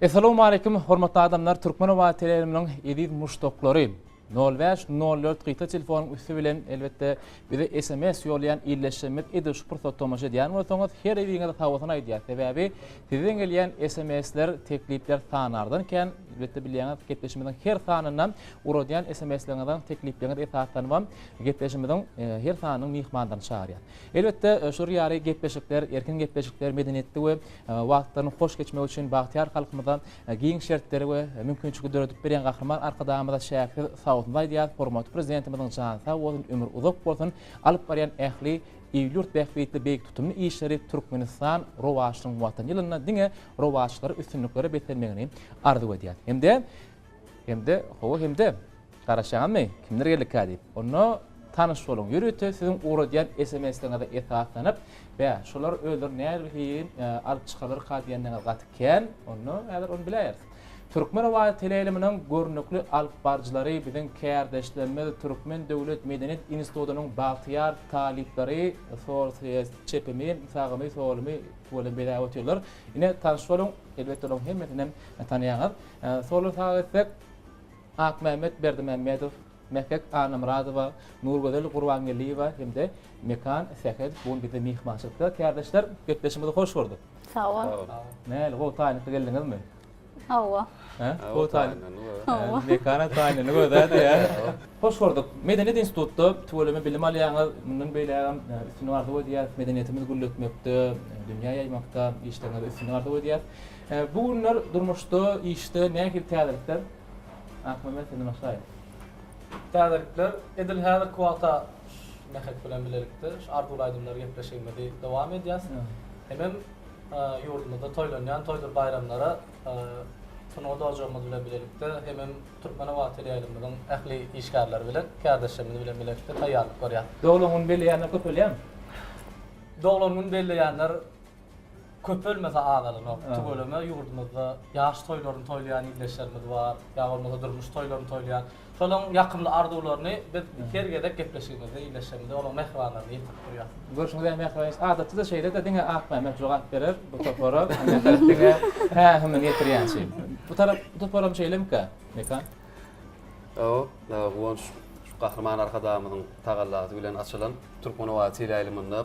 Essalawmaleýkim hormatly adamlar Türkmen owazy teleýaýlymynyň eziz muşdaklary. Nol bäş, nol dört gysga telefonyň üsti bilen elbetde bize sms ýollaýan ildeşlerimiz edil şu pursat tomaşa edýän bolsaňyz her biriňize sagbolsun aýdýas. Sebäbi sizden gelýän sms-ler, teklipler sanardan kän. Elbetde bilýäňiz gepleşimiziň her sanynda uradýan sms-leriňiziň, teklipleriňiz esaslanybam gepleşimiziň her sanynyň myhmanlaryny çagyrýas. Elbetde, şular ýaly gepleşikler, erkin gepleşikler medeniýetli we wagtlaryny hoş geçmegi üçin bagtyýar halkymyza giň şertleri we mümkinçiligi döredip berýän Gahryman Arkadagymyza çäksiz sagbolsun aýdýarys. Hormatly Prezidentimiziň jany sag bolsun, ömri uzak bolsun, alyp barýan ähli il-ýurt bähbitli beýik tutumly işleri Türkmenistan rowaçlygyň Watany ýylynda diňe rowaçlyklara, üstünliklere beslenmegini arzuw edýäris. Hem-de, hem-de, hawa, hem-de. Garaşýaňyzmy, kimler geldikä diýip. Onda tanyş boluň. Ýörite siziň ugradýan SMS-leriňize esaslanyp, bä, şolar özlerini nähili alyp çykarlarka diýenleriňiz gaty kän. Onda häzir ony biläýeris. Türkmen owazy teleýaýlymynyň görnükli alypbaryjylary, biziň kärdeşlerimiz, Türkmen döwlet medeniýet institutynyň bagtyýar talyplary sol çepimi, sagymy, solumy tüweleme bezäp otyrlar. Ine, tanyş boluň. Elbetde, olaryň hemmesinem tanaýaňyz. Sola sag etsek, Akmämmet Berdimämmedow, Mähek Annamyradowa, Nurgözel Gurbangeldiýewa hem-de Mekan Sähedow bu gün bizde myhmançylykda. Kärdeşler, gepleşigimizi hoş gördük. Sag bol. Nähili, gowy taýynlykly geldiňizmi? Hawa. Hä? Gowy taýynlyk. Hawa. Mekana taýynlyny gözlädi ýa. Hoş gördük. Medeniýet institutda tüweleme bilim alýaňyz. Mundan beýlägem üstünlik arzuw edýäris. Medeniýetimizi gülletmekde, dünýä ýaýmakda işleriňizde üstünlik arzuw edýäris. Bu günler durmuşda, işde nähili täzelikler? Akmämmet senden başlaýyn. Täzelikler edil häzirki wagta Mähek bilen bilelikde şu Arzuwly aýdymlar gepleşigimizi dowam edýäs. Hemem ýurdumyzda toýlanýan toýdur baýramlara sungat ojagymyz bilen bilelikde hemem Türkmen owazy teleýaýlymymyzyň ähli işgärleri bilen, kärdeşlerimiz bilen bilelikde taýýarlyk görýäs. Doglan gün belleýänler köpelýärmi? Doglan gün belleýänler Köpelmese azalanok. Tüweleme ýurdumyzda ýaş toýlaryny toýlaýan ildeşlerimiz bar, ýa bolmasa durmuş toýlaryny toýlaýan. Şolaryň ýakymly arzuwlaryny biz her gezek gepleşigimizde ildeşlerimize olaryň mähribanlaryna ýetirip durýas. Görşüňiz ýaly mähriban ildeş, adatça-da şeýle-de diňe Akmämmet jogap berer bu topara. Diňe hä-hümini ýetirýänçi. Bu tarap bu toparam şeýlemikä, Mekan? Hawa, Guwanç şu Gahryman Arkadagymyzyň tagallasy bilen açylan Türkmen owazy teleýaýlymynda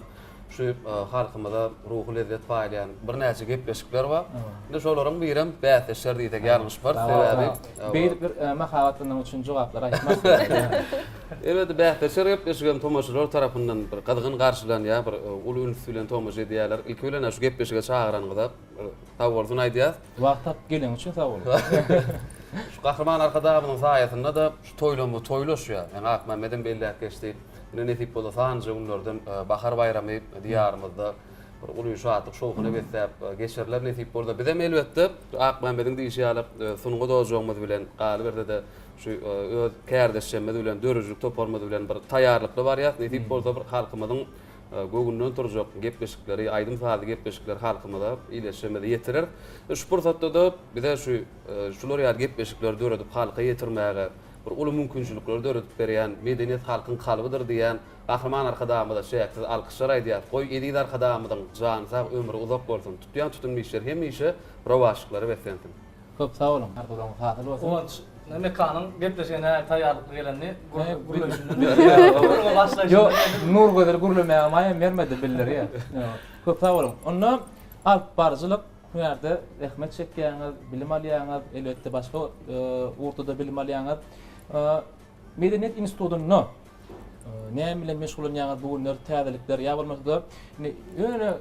şu halkymyza ruhy lezzet paýlaýan birnäçe gepleşikler bar. Indi şolaryň birem bäsdeşler diýsek ýalňyşmarys. Sebäbi beýdip bir mahabatlanmak üçin jogaplar aýtmaz. Elbetde bäsdeşler gepleşigi hem tomaşaçylar tarapyndan bir gyzgyn garşylanýar, bir uly üns bilen tomaşa edýärler. Ilki bilen şu gepleşige çagyranyňyza sag bolsun aýdýas. Wagt tapyp geleniň üçin sag bol. Şu Gahryman Arkadagymyzyň saýasynda-da şu toýlarymyz toýlaşýar. Ýaňy Akmämmedem belläp geçdi. Ine nesip bolsa sanlyja günlerden Bahar baýramy Diýarymyzda bir uly şatlyk şowhuna besläp geçiriler nesip bolsa. Bizem elbetde Akmämmediň diýşi ýaly sungat ojagymyz bilen galyberse-de şu öz kärdeşlerimiz bilen döredijilik toparymyz bilen bir taýýarlykly barýas. Nesip bolsa bir halkymyzyň göwnünden turjak gepleşikleri, aýdym-sazly gepleşikleri halkymyza, ildeşlerimize ýetireris. Şu pursatda-da bize şu şular ýaly gepleşikleri döredip halka ýetirmäge bir uly mümkinçilikleri döredip berýän Medeniýet halkyň kalbydyr diýýän Gahryman Arkadagymyza çäksiz alkyşlar aýdýarys. Goý, eziz Arkadagymyzyň jany sag, ömri uzak bolsun, tutýan tutumly işleri hemişe rowaçlyklara beslensin! Köp sag boluň, arzuwlaryňyz hasyl bolsun! Guwanç Mekanyň gepleşige nähili taýýarlykly gelenini gürleýşinden gürrüňe başlaýşyndan Ýok, Nurgözel gürlemäge maýam bermedi bildirýär. Köp sag boluň. Onda alyp baryjylyk hünärde zähmet çekýäňiz, bilim alýaňyz, elbetde başga ugurda-da bilim alýaňyz. Medeniýet institutynda näme bilen meşgullanýaňyz bu günler, täzelikler ýa bolmasa-da indi ýöne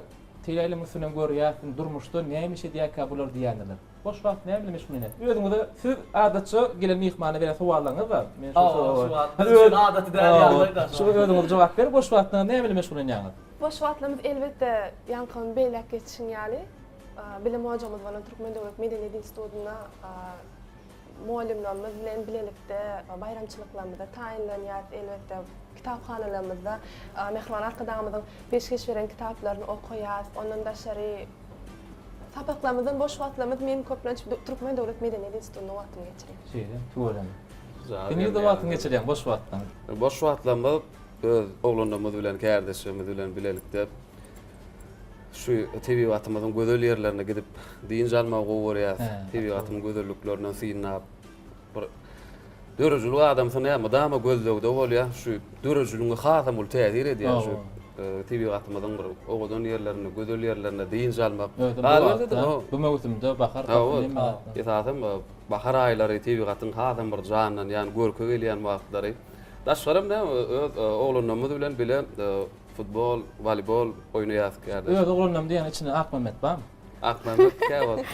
teleýaýlymyň üstünden görýäs, durmuşda näme iş edýärkä bular diýýändirler. Boş wagt näme bilen meşgullanýaňyz? Özüňize siz adatça gelen myhmana beren sowallaryňyz bar. Men şo sowal. Biz üçin adaty däl ýagdaý-da. Şu özüňiz jogap berip, boş wagtyňyz näme bilen meşgullanýaňyz? Boş wagtlarymyz elbetde ýaňky belläp geçişiň ýaly, bilim ojagymyz bolan Türkmen döwlet medeniýet institutynda mugallymlarymyz bilen bilelikde baýramçylyklarymyza taýynlanýarys, elbetde, kitaphanalarymyzda Mähriban Arkadagymyzyň peşgeş beren kitaplaryny okaýarys. Ondan daşary sapaklarymyzdan boş wagtlarymyz men köplenç Türkmen döwlet medeniýet institutynda wagtymy geçirýän. Şeýle, tüweleme. Sen nirde wagtyňy geçirýäň boş wagtlaryň? Boş wagtlarymyz öz oglanlarymyz bilen, kärdeşlerimiz bilen bilelikde. Şu tebigatymyzyň gözel ýerlerine gidip dynç almagy gowy görýäs. Tebigatyň gözelliklerinden synlap bir döredijilik adamsy näme mydama gözlegde bolýar. Şu döredijiligiňe hasam uly täsir edýär şu tebigatymyzyň bir owadan ýerlerinde, gözel ýerlerinde dynç almak. Bu möwsümde bahar pasly Esasam bahar aýlary tebigatyň hasam bir janlanýan, görke gelýän wagtlary. Daşgaram näme öz oglanlarymyz bilen bile Futbol, woleýbol oýnaýas kärdeş. Öz oglanlarym diýýäň içinde Akmämmet barmy? Akmämmet käwagt.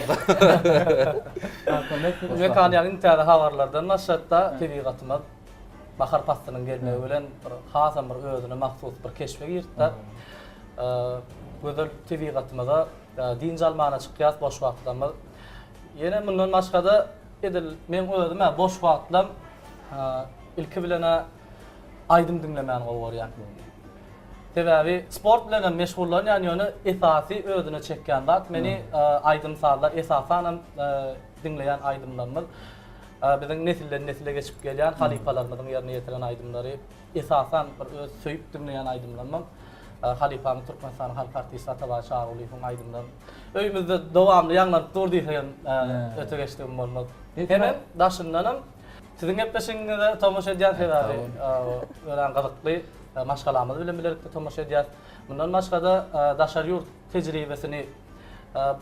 Akmämmet Mekan ýaly iň täze habarlardan başlatda tebigatymyz bahar paslynyň gelmegi bilen bir hasam bir özüne mahsus bir keşbe girdi. Gözel tebigatymyza dynç almana çykýas boş wagtlarymyz. Ýene mundan başgada edil meň özüm-ä boş wagtlam ilki bilen-ä aýdym diňlemäni gowy görýän. Sebäbi sport bilen hem meşgullanýan ýöne esasy özüne çekýän zat meni aýdym-sazlar esasanam diňleýän aýdymlarymyz biziň nesilden nesile geçip gelýän halypalarymyzyň ýerine ýetiren aýdymlary esasan bir öz söýüp diňleýän aýdymlarymam halypamyz Türkmenistanyň halk artisti Atabaý Çarygulyýewiň aýdymlary öýümizde dowamly ýaňlanyp dur diýsegem öte geçdigim bolmaz. Hemem daşyndanam Siziň gepleşigiňize tomaşa edýän sebäbi örän gyzykly. Maşgalamyz bilen bilelikde tomaşa edýäs. Mundan başga-da daşary ýurt tejribesini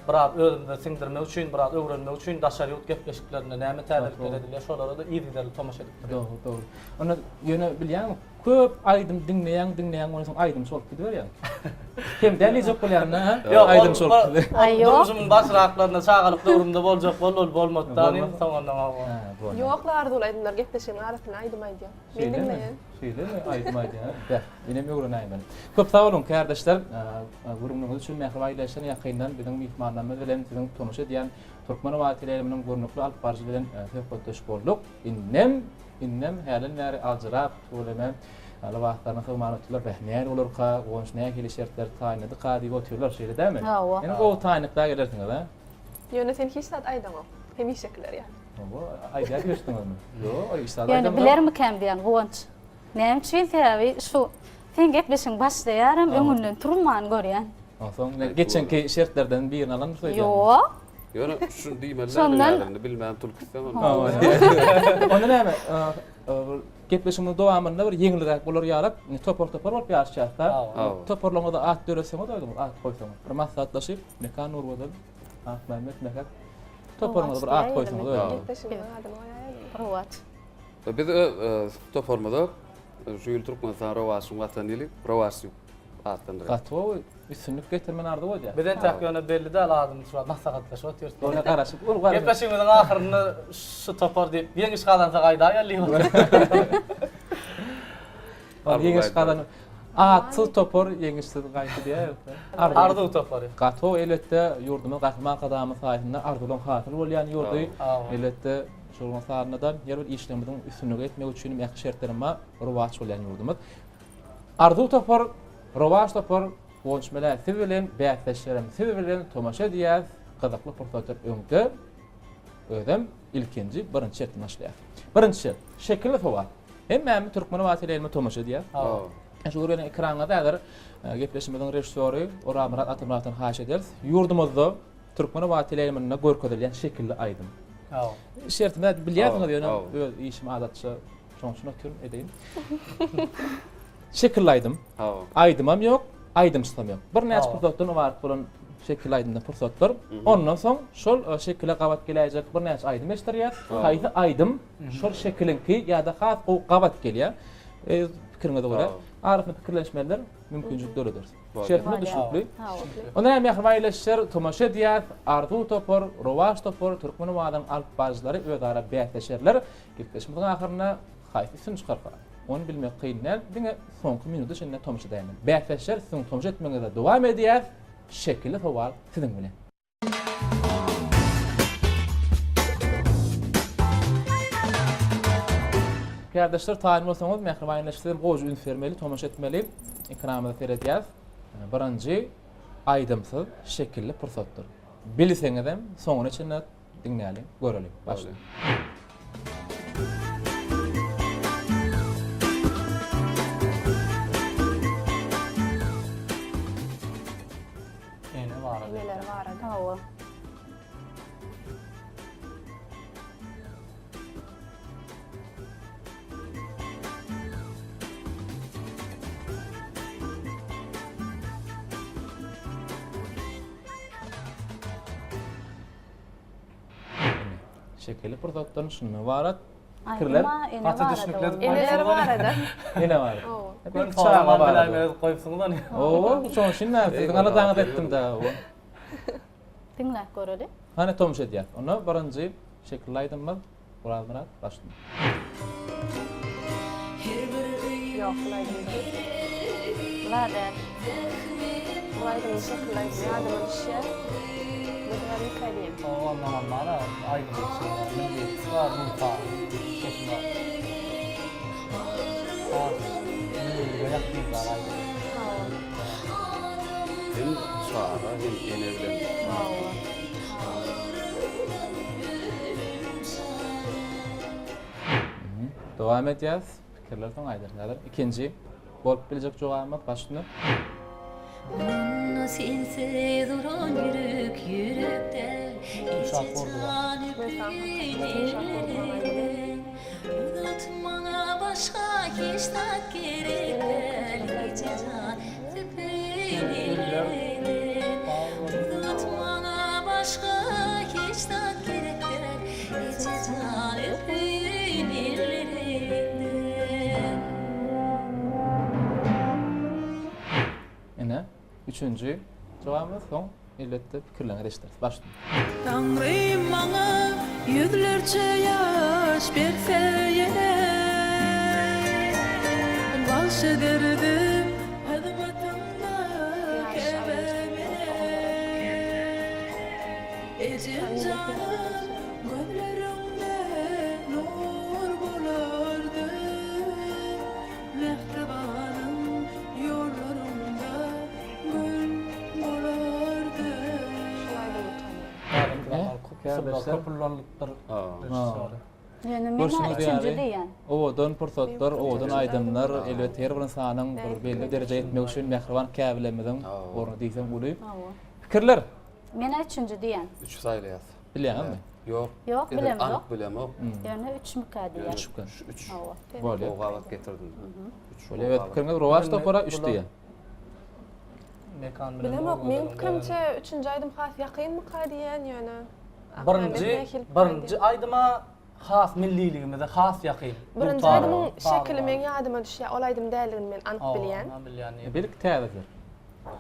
biraz özümize siňdirmek üçin, biraz öwrenmek üçin daşary ýurt gepleşiklerinde näme täzelikler edilýär, şolara-da yzygiderli tomaşa edip durýas. Dogry, dogry. Onda ýöne bilýäňmi, Köp aýdym diňleýäň diňleýäň ondan soň aýdymçy bolup gidiberýäň. Kem däl diýjek bolýan-da, ha? Ýok, Aýdymçy bolup gidiber. Aý, ýok. Durmuşymyň başraklarynda çagalyk döwrümde boljak boldy, ol bolmady da, inim, soňundan hawa. Hä, bolýar. Ýok-la Arzuwly aýdymlar gepleşigiň arasynda aýdym aýdýar. Men Şeýlemi? diňleýän. Şeýlemi? Aýdym aýdýar. Beh, menem öwrenäýmeli. Köp sag boluň, kärdeşler. Gürrüňiňiz üçin mähriban ildeşler ýakyndan biziň myhmanlarymyz bilen siziň tomaşa edýän Türkmen owazy teleýaýlymynyň görnükli alypbaryjy bilen söhbetdeş bolduk. Indem Indem hälden bäri aljyrap, tüweleme, lybaslaryna sygman otyrlar. Beh, näl bolarka, Guwanç nähili şertleri taýynladyka diýip otyrlar, şeýle dälmi? Hawa. Indi gowy taýynlykda gelersiňiz, a? Ýöne sen hiç zat aýdaňok. Hemişekiler ýaly. Hawa, aýdýar diýişdiňizmi? Ýok, hiç zat Ýöne aýdamok. bilermikäm diýýän, Guwanç. Näme üçin? Sebäbi şu seň gepleşigiň başlaýaram, öňünden turman görýän. Onsoň geçenki şertlerden birini alandyr öýdýän. Ýok. Ýöne şuny diýmeli Şondan bilmän tulk istem onda. Onda näme? Gepleşigimiziň dowamynda bir ýeňilräk bolar ýaly topar-topar bolup ýaşaýarys-da. Toparlaryňyza at döretseňiz özüňiz at goýsaňyz. Bir maslahatlaşyp, Mekan Nurgözel, Akmämmet Mähek toparyňyza bir at goýsaňyz özüňiz. Gepleşigimiziň adyny goýaýalymy? Rowaç. Biz öz toparymyza şu ýyl Türkmenistan rowaçlygyň watany diýlip, rowaç diýip atlandyrýarys. Gaty gowy. Üstünlik getirmeni arzuw edýäs. Biz entäk ýöne belli däl adymyz şu wagt maslahatlaşyp otyrys. Ýöne garaşyp, ol garaşyp. Gepleşigimiziň ahyrynda şu topar diýip, ýeňiş gazansak aýdaýaly diýip otyrys. Ol ýeňiş gazan atsyz topar ýeňişsiz gaýtdy diýýär. Arzuw topary. Gaty gowy elbetde ýurdumyz Gahryman Arkadagymyz saýasynda arzuwlaryň hasyl bolýan ýurdy. Elbetde şonuň sanynda-da her bir işlerimiziň üstünlige ýetmegi üçin ähli şertleriň bar, rowaç bolýan ýurdumyz. Arzuw topar Rowaç topar Guwanç Mele siz bilen bäsdeşlerim siz bilen tomaşa edýäs gyzykly pursatlar öňde özem ilkinji birinji şertden başlaýas. Birinji şert şekilli sowal. Hemmämiz Türkmen owazy teleýaýlyma tomaşa edýäs. Şu görýän ekranyňyzda häzir e, gepleşigimiziň režissýory Orazmyrat Atamyratdan haýyş ederis. Ýurdumyzda Türkmen owazy teleýaýlymynda görkezilýän şekilli aýdym. Şertimi bilýärsiňiz ýöne öz işim adatça Şonuň üçin otyryn edeýin. Şekilli aýdym. Hawa. Aýdymam ýok, aýdymçysam ýok. Birnäçe pursatdan ybarat bolan şekilli aýdymda pursatlar. Ondan soň şol e, şekile gabat geläýjek birnäçe aýdym eşitdirýär. Haýsy aýdym şol şekiliňki ýa-da has gowy gabat gelýär? E, pikiriňize görä arasynda pikirlenişmelidir, mümkinçilik dörederis. Şertimiz düşnükli. Onda näme mähriban ildeşler, tomaşa edýäs. Arzuw topar, Rowaç topar, Türkmen owazynyň alyp baryjylary özara bäsleşerler. Gepleşigimiziň ahyrynda haýsy üstün çykarka? Ony bilmek kyn däl, diňe soňky minuda çenli tomaşa edäýmeli. Bäsdeşler siziň tomaşa etmegiňize dowam edýäs, şekilli sowal siziň bilen. Kärdeşler taýyn bolsaňyz, mähriban ildeşler sizem gowja üns bermeli, tomaşa etmeli. Ekranymyza seredýäs. Birinji aýdymsyz şekilli pursatdyr. Bilseňizem soňuna çenli Diňläliň, göreliň. Başla. Eneleri barada. Hawa. Şekilli pursatdan şundan ybarat. Pikirler gaty düşnükli edip Eneler barada. Ene barada. Gön çaga barada. Goýupsyňyz ony. Oo, şoň üçin näme siziň aladaňyzy etdim da. Diňläp göreli. Hany tomaşa edýäs. Onda birinji şekilli aýdymymyz Orazmyrat başla. Ýok, bul aýdym däl. Bula däl. Bul aýdymyň şekilli aýdym ýadyma düşýär. Bu dälmikä diýen. Oba ondanam bar-a, aýdymyň içinde milliýetçi bar, dutar, sesi bar. Has millilige ýakynrak aýdym. Hem çaga hem ene bilen. Hawa. Dowam edýäs. Pikirler soň aýdarys. Häzir ikinji bolup biljek jogabymyz başynda. Munda sensiz uran ýürek ýürek däl Eje jan öpeýin elleriňden Uzat maňa başga hiç zat gerek däl Eje jan öpeýin elleriňden Uzat maňa başga hiç zat gerek däl Eje jan öpeýin elleriňden. Ine, üçünji jogabymyz, soň elbetde pikirleriňizi eşideris. Başla. Taňrym maňa ýüzlerçe ýaş berse ýene, Bagş ederdim hyzmatyňda käbäm ene. Ejem janym gözleriňde nur bolardym, Mähribanym ýollaryňda gül bolardy. Köp ullanylypdyr režissýory. Ýöne men Görşüňiz üçünji ýaly, diýýän. owadan pursatlar, owadan aýdymlar, elbetde her bir ynsanyň bir belli derejä ýetmegi üçin mähriban käbelerimiziň orny diýseň uly. Pikirler? Men-ä üçünji diýýän. Üçi saýlaýas. Bilýäňizmi? Ýok. Ýok, Edil bilemzok. anyk bilemok. Ýöne üçmükä diýýän. Üçmükä? Şu üç. Hawa. Bolýar. Gowy gabat getirdim. Üç. Bolýar. Evet, pikiriňiz rowaç topara üç diýýär. Mekan bilen Bilemok, Owadan meň bilen. pikirimçe üçünji aýdym has ýakynmyka diýýän ýöne. Birinji, birinji aýdyma has milliligimize has ýakyn. Birinji Dutar, aýdymyň saz şekili bar. meň ýadyma düşýär. Ol aýdym däldigini men anyk Hawa, bilýän. onam bilýän diýip. Belki täzedir.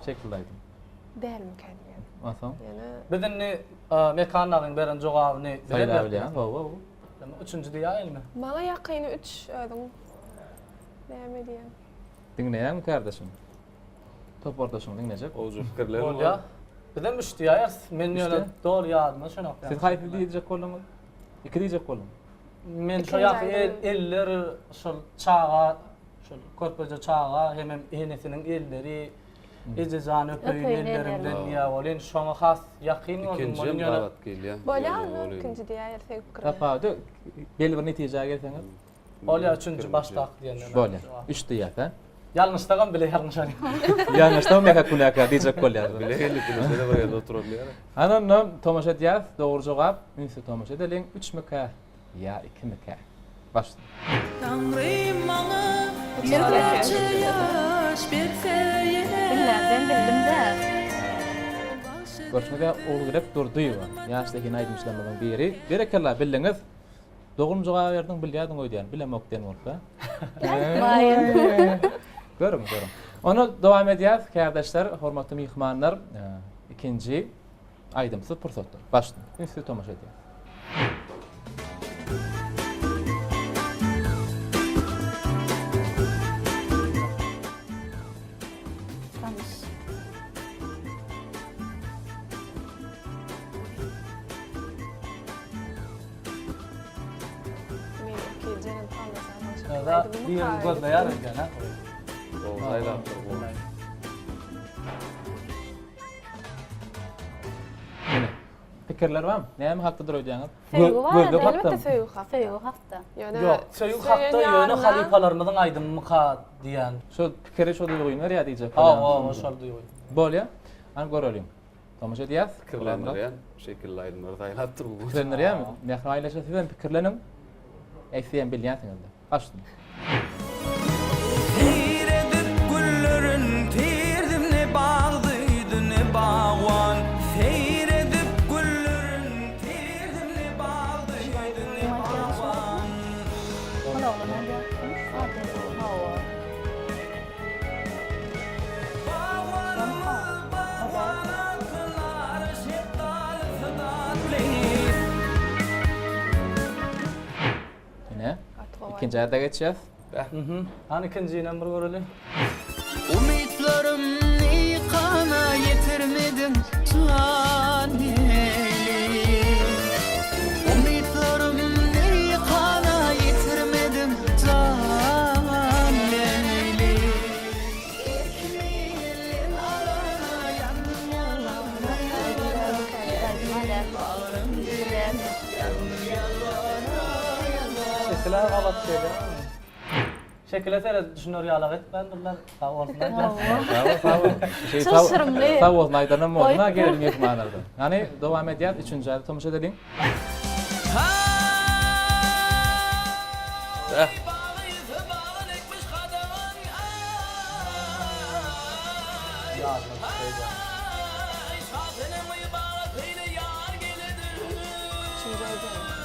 Şekilli aýdym. Dälmikä diýýän. Onsoň? Ýöne Biz indi Mekan dagyň beren jogabyny bize Saýlap bilýäňiz, hawa, hawa. Üçünji diýäýinmi? Maňa ýakyny üç özüň näme diýýäň? Diňleýäňmi kärdeşim? Topardaşyňy diňlejek. Gowja pikirler bar. Bolýar. Bizem üç diýäýeris. Men ýöne doly ýadyma düşenok. Siz haýsy diýjek bolduňyz? Iki diýjek bolduň. Men şo ýaky eller şol çaga şol körpeje çaga hemem enesiniň elleri Eje jan öpeýin elleriňden diýýär welin şoňa has ýakyn boldum. Ikinji hem gabat gelýär. Bolýar onda ikinji diýäýer seň pikiriňe. Tapawudy belli bir netijä gelseňiz. Bolýar üçünji başdaky diýenden. Bolýar. Üç diýýäs hä? Ýalňyşsagam bile ýalňyşarys. Ýalňyşsam meka günäkär diýjek bolýar. Bile geldik bile bir ýerde oturalýar. Hany onda tomaşa edýäs. Dogry jogap ünsli tomaşa edeliň. Üçmükä ýa ikimikä? Başla. Taňrym maňa ýüzlerçe ýaş berse ýene. Diňläpden bildim-dä. Görşüňiz ýaly Ogulgerek Durdyýewa ýaş zehin aýdymçylarymyzyň biri. Berekella bildiňiz. Dogry jogap berdiň bilýärdiň öýdýän. Bilemok diýen bolup-a. Aýtmaýyn. Görüň, görüň. Onda dowam edýäs kärdeşler, hormatly myhmanlar. Ikinji Aýdymsyz pursatlar. Başla. Ünsli tomaşa edýäs. Tanyş. Men iki Jeren Palmazan Da birini gözleýär eken ha. Gowy saýlapdyr bu. Ine. Pikirler barmy? Näme hakda öýdýäňiz? Söýgi barada, Elbetde söýgi hakda. Söýgi hakda. Ýöne Ýok, söýgi hakda ýöne halypalarymyzyň aýdymymyka diýýän. Şo pikiri şo duýgyny berýär diýjek bolýaň. Hawa, hawa, şol duýgy. Bolýar. Hany göreliň. Tomaşa edýäs. Pikirlendirýän şekilli aýdymlary saýlapdyr bu. Pikirlendirýärmi? Mähriban aýlaşa siz hem pikirleniň. Eýsem bilýänsiňiz-de. Başla. Seýr edip güllerin terdim ne bag duýdy ne bagban Seýr edip güllerin terdim ne bag duýdy ne bagban. Bagbanymyz bagban akylar şetdalysy datly. Ine. Ikinji aýda geçýäs. Mhm. Hany ikinjinem bir göreli. Umytlarym nykana ýetirmediň jan eli. Umytlarym nykana ýetirmediň jan eli. Erkimi elden alana ýandym ýalbara ýalbara. Bagrym diren Şekile gabat gelýär. Şekile seret düşüner ýalak etmändirler. Sag bolsun aýdýan. Sag bol, sag bol. Şey, Çylşyrymly. Sag bolsun aýdanam bolsun ha gelen myhmanlardan. Hany dowam edýäs, üçünji aýda tomaşa edeliň.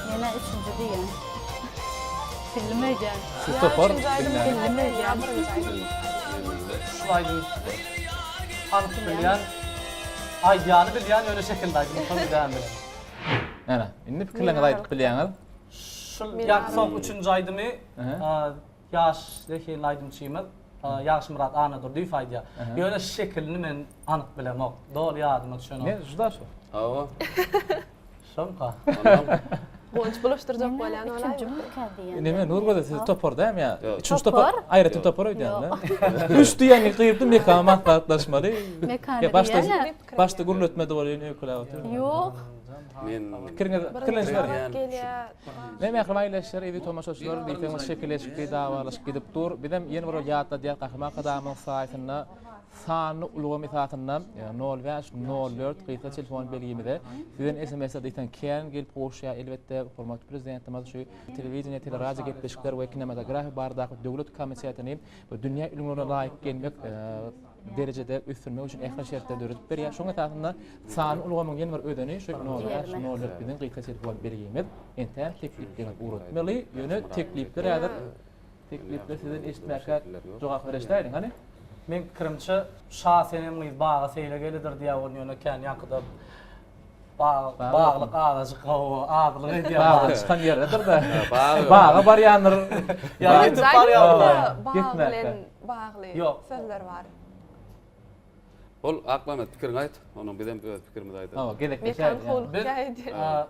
Menä üçünji diýýän. Bildim öýdýän. Siz topar Bildim öýdýän. Şu aýdym anyk bilýän. Aýdýany bilýän, ýöne şekilde aýdym şony däl bilen. Ene, indi pikirleriňizi aýdyp bilýäňiz. Şul ýa soň üçünji aýdymy Ýaş zehinli aýdymçymyz Ýagşymyrat Annadurdyýew aýdýar. Ýöne şekilini men anyk bilemok. Doly ýadyma düşenok. Ne, juda şu. Hawa. Şomka. Guwanç bulaşdyrjak bolýan olaýmy? Üçünjimikä diýýän. Neme Nurgözel siz topar dämi ýa? Üçünji topar. Aýratyn topar öýdýän-dä. Üç diýen gyýyldy Mekan maslahatlaşmaly. Mekan diýýän. Başda gürletmedi bolýan öýkeläp otyr. Ýok. Men pikiriňiz pikirlenişler. Gelýär. Ne mähriban ildeşler, eziz tomaşaçylar, diýseň şekilleşikli dawalaşyk gidip dur. Bizem ýene bir ýatladýas Gahryman Arkadagymyzyň saýasynda sanly ulgam esasynda nol bäş, nol dört gysga telefon belgimize sizden SMS-ler diýseň kän gelip gowuşýar. Elbetde, hormatly Prezidentimiz şu telewideniýe, teleradio gepleşikler we kinematografiýa baradaky döwlet komitetini dünýä ülňülerine laýyk gelmek derejede ösdürmek üçin ähli şertleri döredip berýär. Şonuň esasynda sanly ulgamyň ýene bir özeni şu nol bäş, nol dört biziň gysga telefon belgimiz. Entäk teklipleriňizi ugratmaly. Ýöne teklipler häzir teklipler sizden eşitmäkä jogap bereşdäýeliň hany. Meň pikirimçe Şa Senem gyz baga seýle gelidir diýýär ol ýöne kän ýaňkyda bag baglyk azajyk hawa azlyk edýär. Bagdan çykan ýerdedir-de. Baga barýandyr. Ýa ýetip barýandyr. Bag bilen bagly sözler bar. Bol Akmammet pikiriňi aýt, ondan bizem öz pikirimizi aýdarys. Hawa gezekleşäýeli.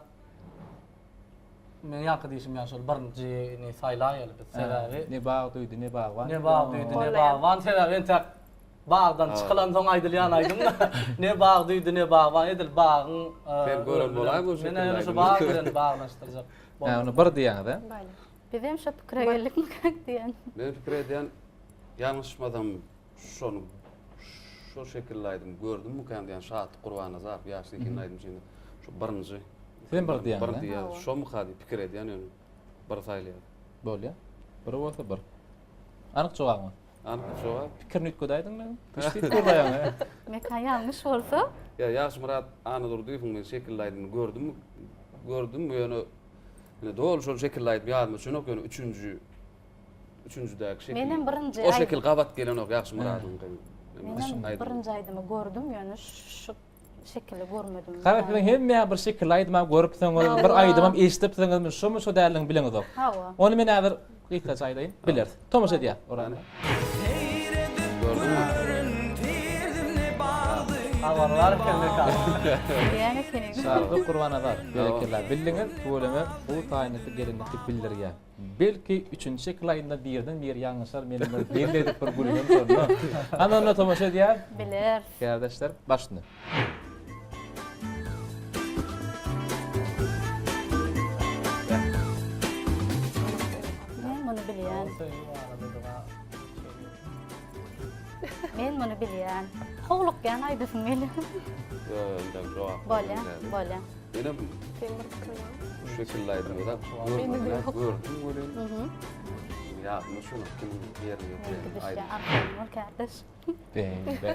Men ýaňky diýşim ýaly şol birinjini saýlaýaly biz sebäbi. Ne bag duýdy, ne bagban. Ne bag duýdy, ne bagban sebäbi entek bagdan çykylansoň aýdylýan aýdym. Ne bag duýdy, ne bagban edil bagyň Sen gören bolaý bu şekilde. Men ýöne şu bag bilen baglanyşdyrjak. Hä, ony bir diýýäňiz, hä? Bale. Bizem şo pikire geldikmikak diýen. Men pikir edýän ýalňyşmasam Şony şo şekilli aýdym gördümmikän diýen Şatlyk Gurbannazarow ýaş zehinli aýdymçyny şu birinji. Sen bir diýýäň. Bir diýýän. Şomyka diýip pikir edýän ýöne bir saýlaýan. Bolýa. Bir bolsa bir. Anyk jogabyňyz. Anyk jogap. Pikirini üýtgedäýdiň meniň. Üç diýip gürläýäň. Mekan ýalňyş bolsa. Ýa Ýagşymyrat Annadurdyýewiň men şekilli aýdymyny gördüm gördüm ýöne ýöne doly şol şekilli aýdym ýadyma düşenok ýöne üçünji Üçünjidäki şekil. Menem birinji O şekil gabat gelenok Ýagşymyradyňky. Menem birinji aýdymy gördüm, ýöne şu şekili görmedim. Gara siziň hemmäň bir şekilli aýdymam görüpsiňiz, bir aýdymam eşidipsiňiz, men şomy şo däldigini bileňizok. Hawa. Ony men häzir gysgaça aýdaýyn, bileris. Tomaşa edýäs Orany. Habary bar eken Mekan. Bilýän ekeniň. Şatlyk Gurbannazar, berekella. Bildiňiz, tüweleme, gowy taýynlykly gelinlikdi bildirýär. Belki üçünji şekil aýynda birden biri ýalňyşar meniň bir belli edip bir gülmem şonda. Hany onda tomaşa edýär. Biler. Kärdeşler başyny. Men muny bilýän. Men muny bilýän. Howlukýan aýdasym gelýär. Ýok, indem jogap. Bolýar, bolýar. Menem Seň bir pikiriň barmy? Şu şekilde aýdym zat görmedim, gördüm welin. Ýadyma düşenok kimiň ýerine ýetirýän aýdym. Arkaýyn bol kärdeş. Be, be.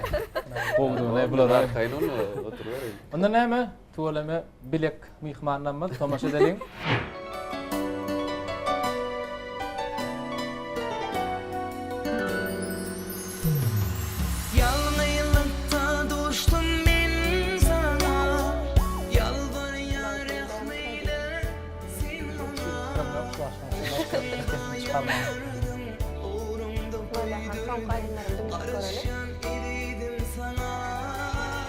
Gowudygyna bular arkaýyn onda oturyberin. Onda näme? Tüweleme bilek myhmanlarymyz tomaşa edeliň. Ýalňyzlykda duşdum men saňa Ýalbarýan rehm eýle sen maňa Garaşýan ezizim saňa.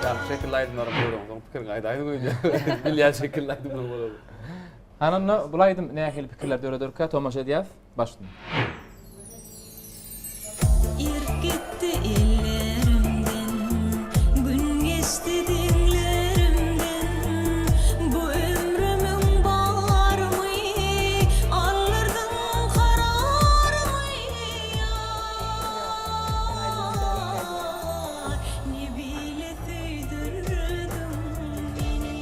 Ýaňky şekilli aýdymlaram göreňsoň pikiriňi aýdaýdyň öýdýän. Bilýän şekilli aýdymlar bolar. Hany onda bul aýdym nähili pikirler dörederkä tomaşa edýäs. Başla. Irk gitdi ellerimden, Gün geçdi deňlerimden, Bu ömrümiň barymy Aldyrdyň kararymy Ýar, ne bile söýdürdiň meni.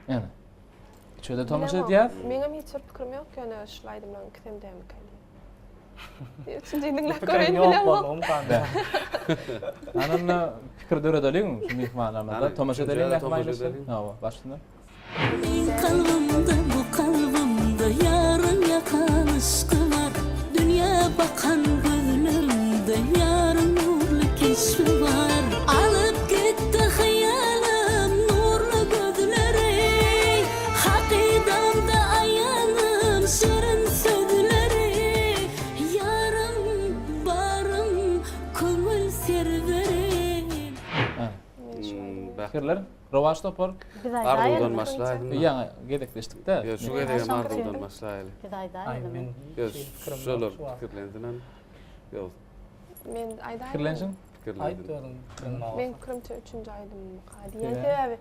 Ene. Üçe-de tomaşa edýäs. Meňem hiç bir pikirim ýok, ýöne şul aýdymlaryň ikisem dämikä diýip. Üçünjini diňläp göreýin bilemok. Ana onda pikir döredeliň şu myhmanlarymyzda. Tomaşa edeliň mähriban ildeşler. Hawa, başynda. Meň kalbymda bu kalbymda ýaryň ýakan yşky bar Dünýä bakan gözlerimde ýaryň nurly keşbi bar Alyp gitdi hyýalym nurly gözleri Hakydamda aýanym şirin sözleri Ýarym barym köňül serwerim. Pikirler Rowaç topar. Biz Arzuwdan aýdaýalymy? başlaýalymy? Ýaňy gezekleşdik-de. Ýok, şu gezegem arzuwdan başlaýaly. Biz aýdaýalymy? Ýok, şolar pikirlensin hany. Ýok. Men aýdaýyn. Pikirlensin. Aýt özüň pikiriň bar bolsa. Meň pikirimçe üçünji aýdymmyka diýen sebäbi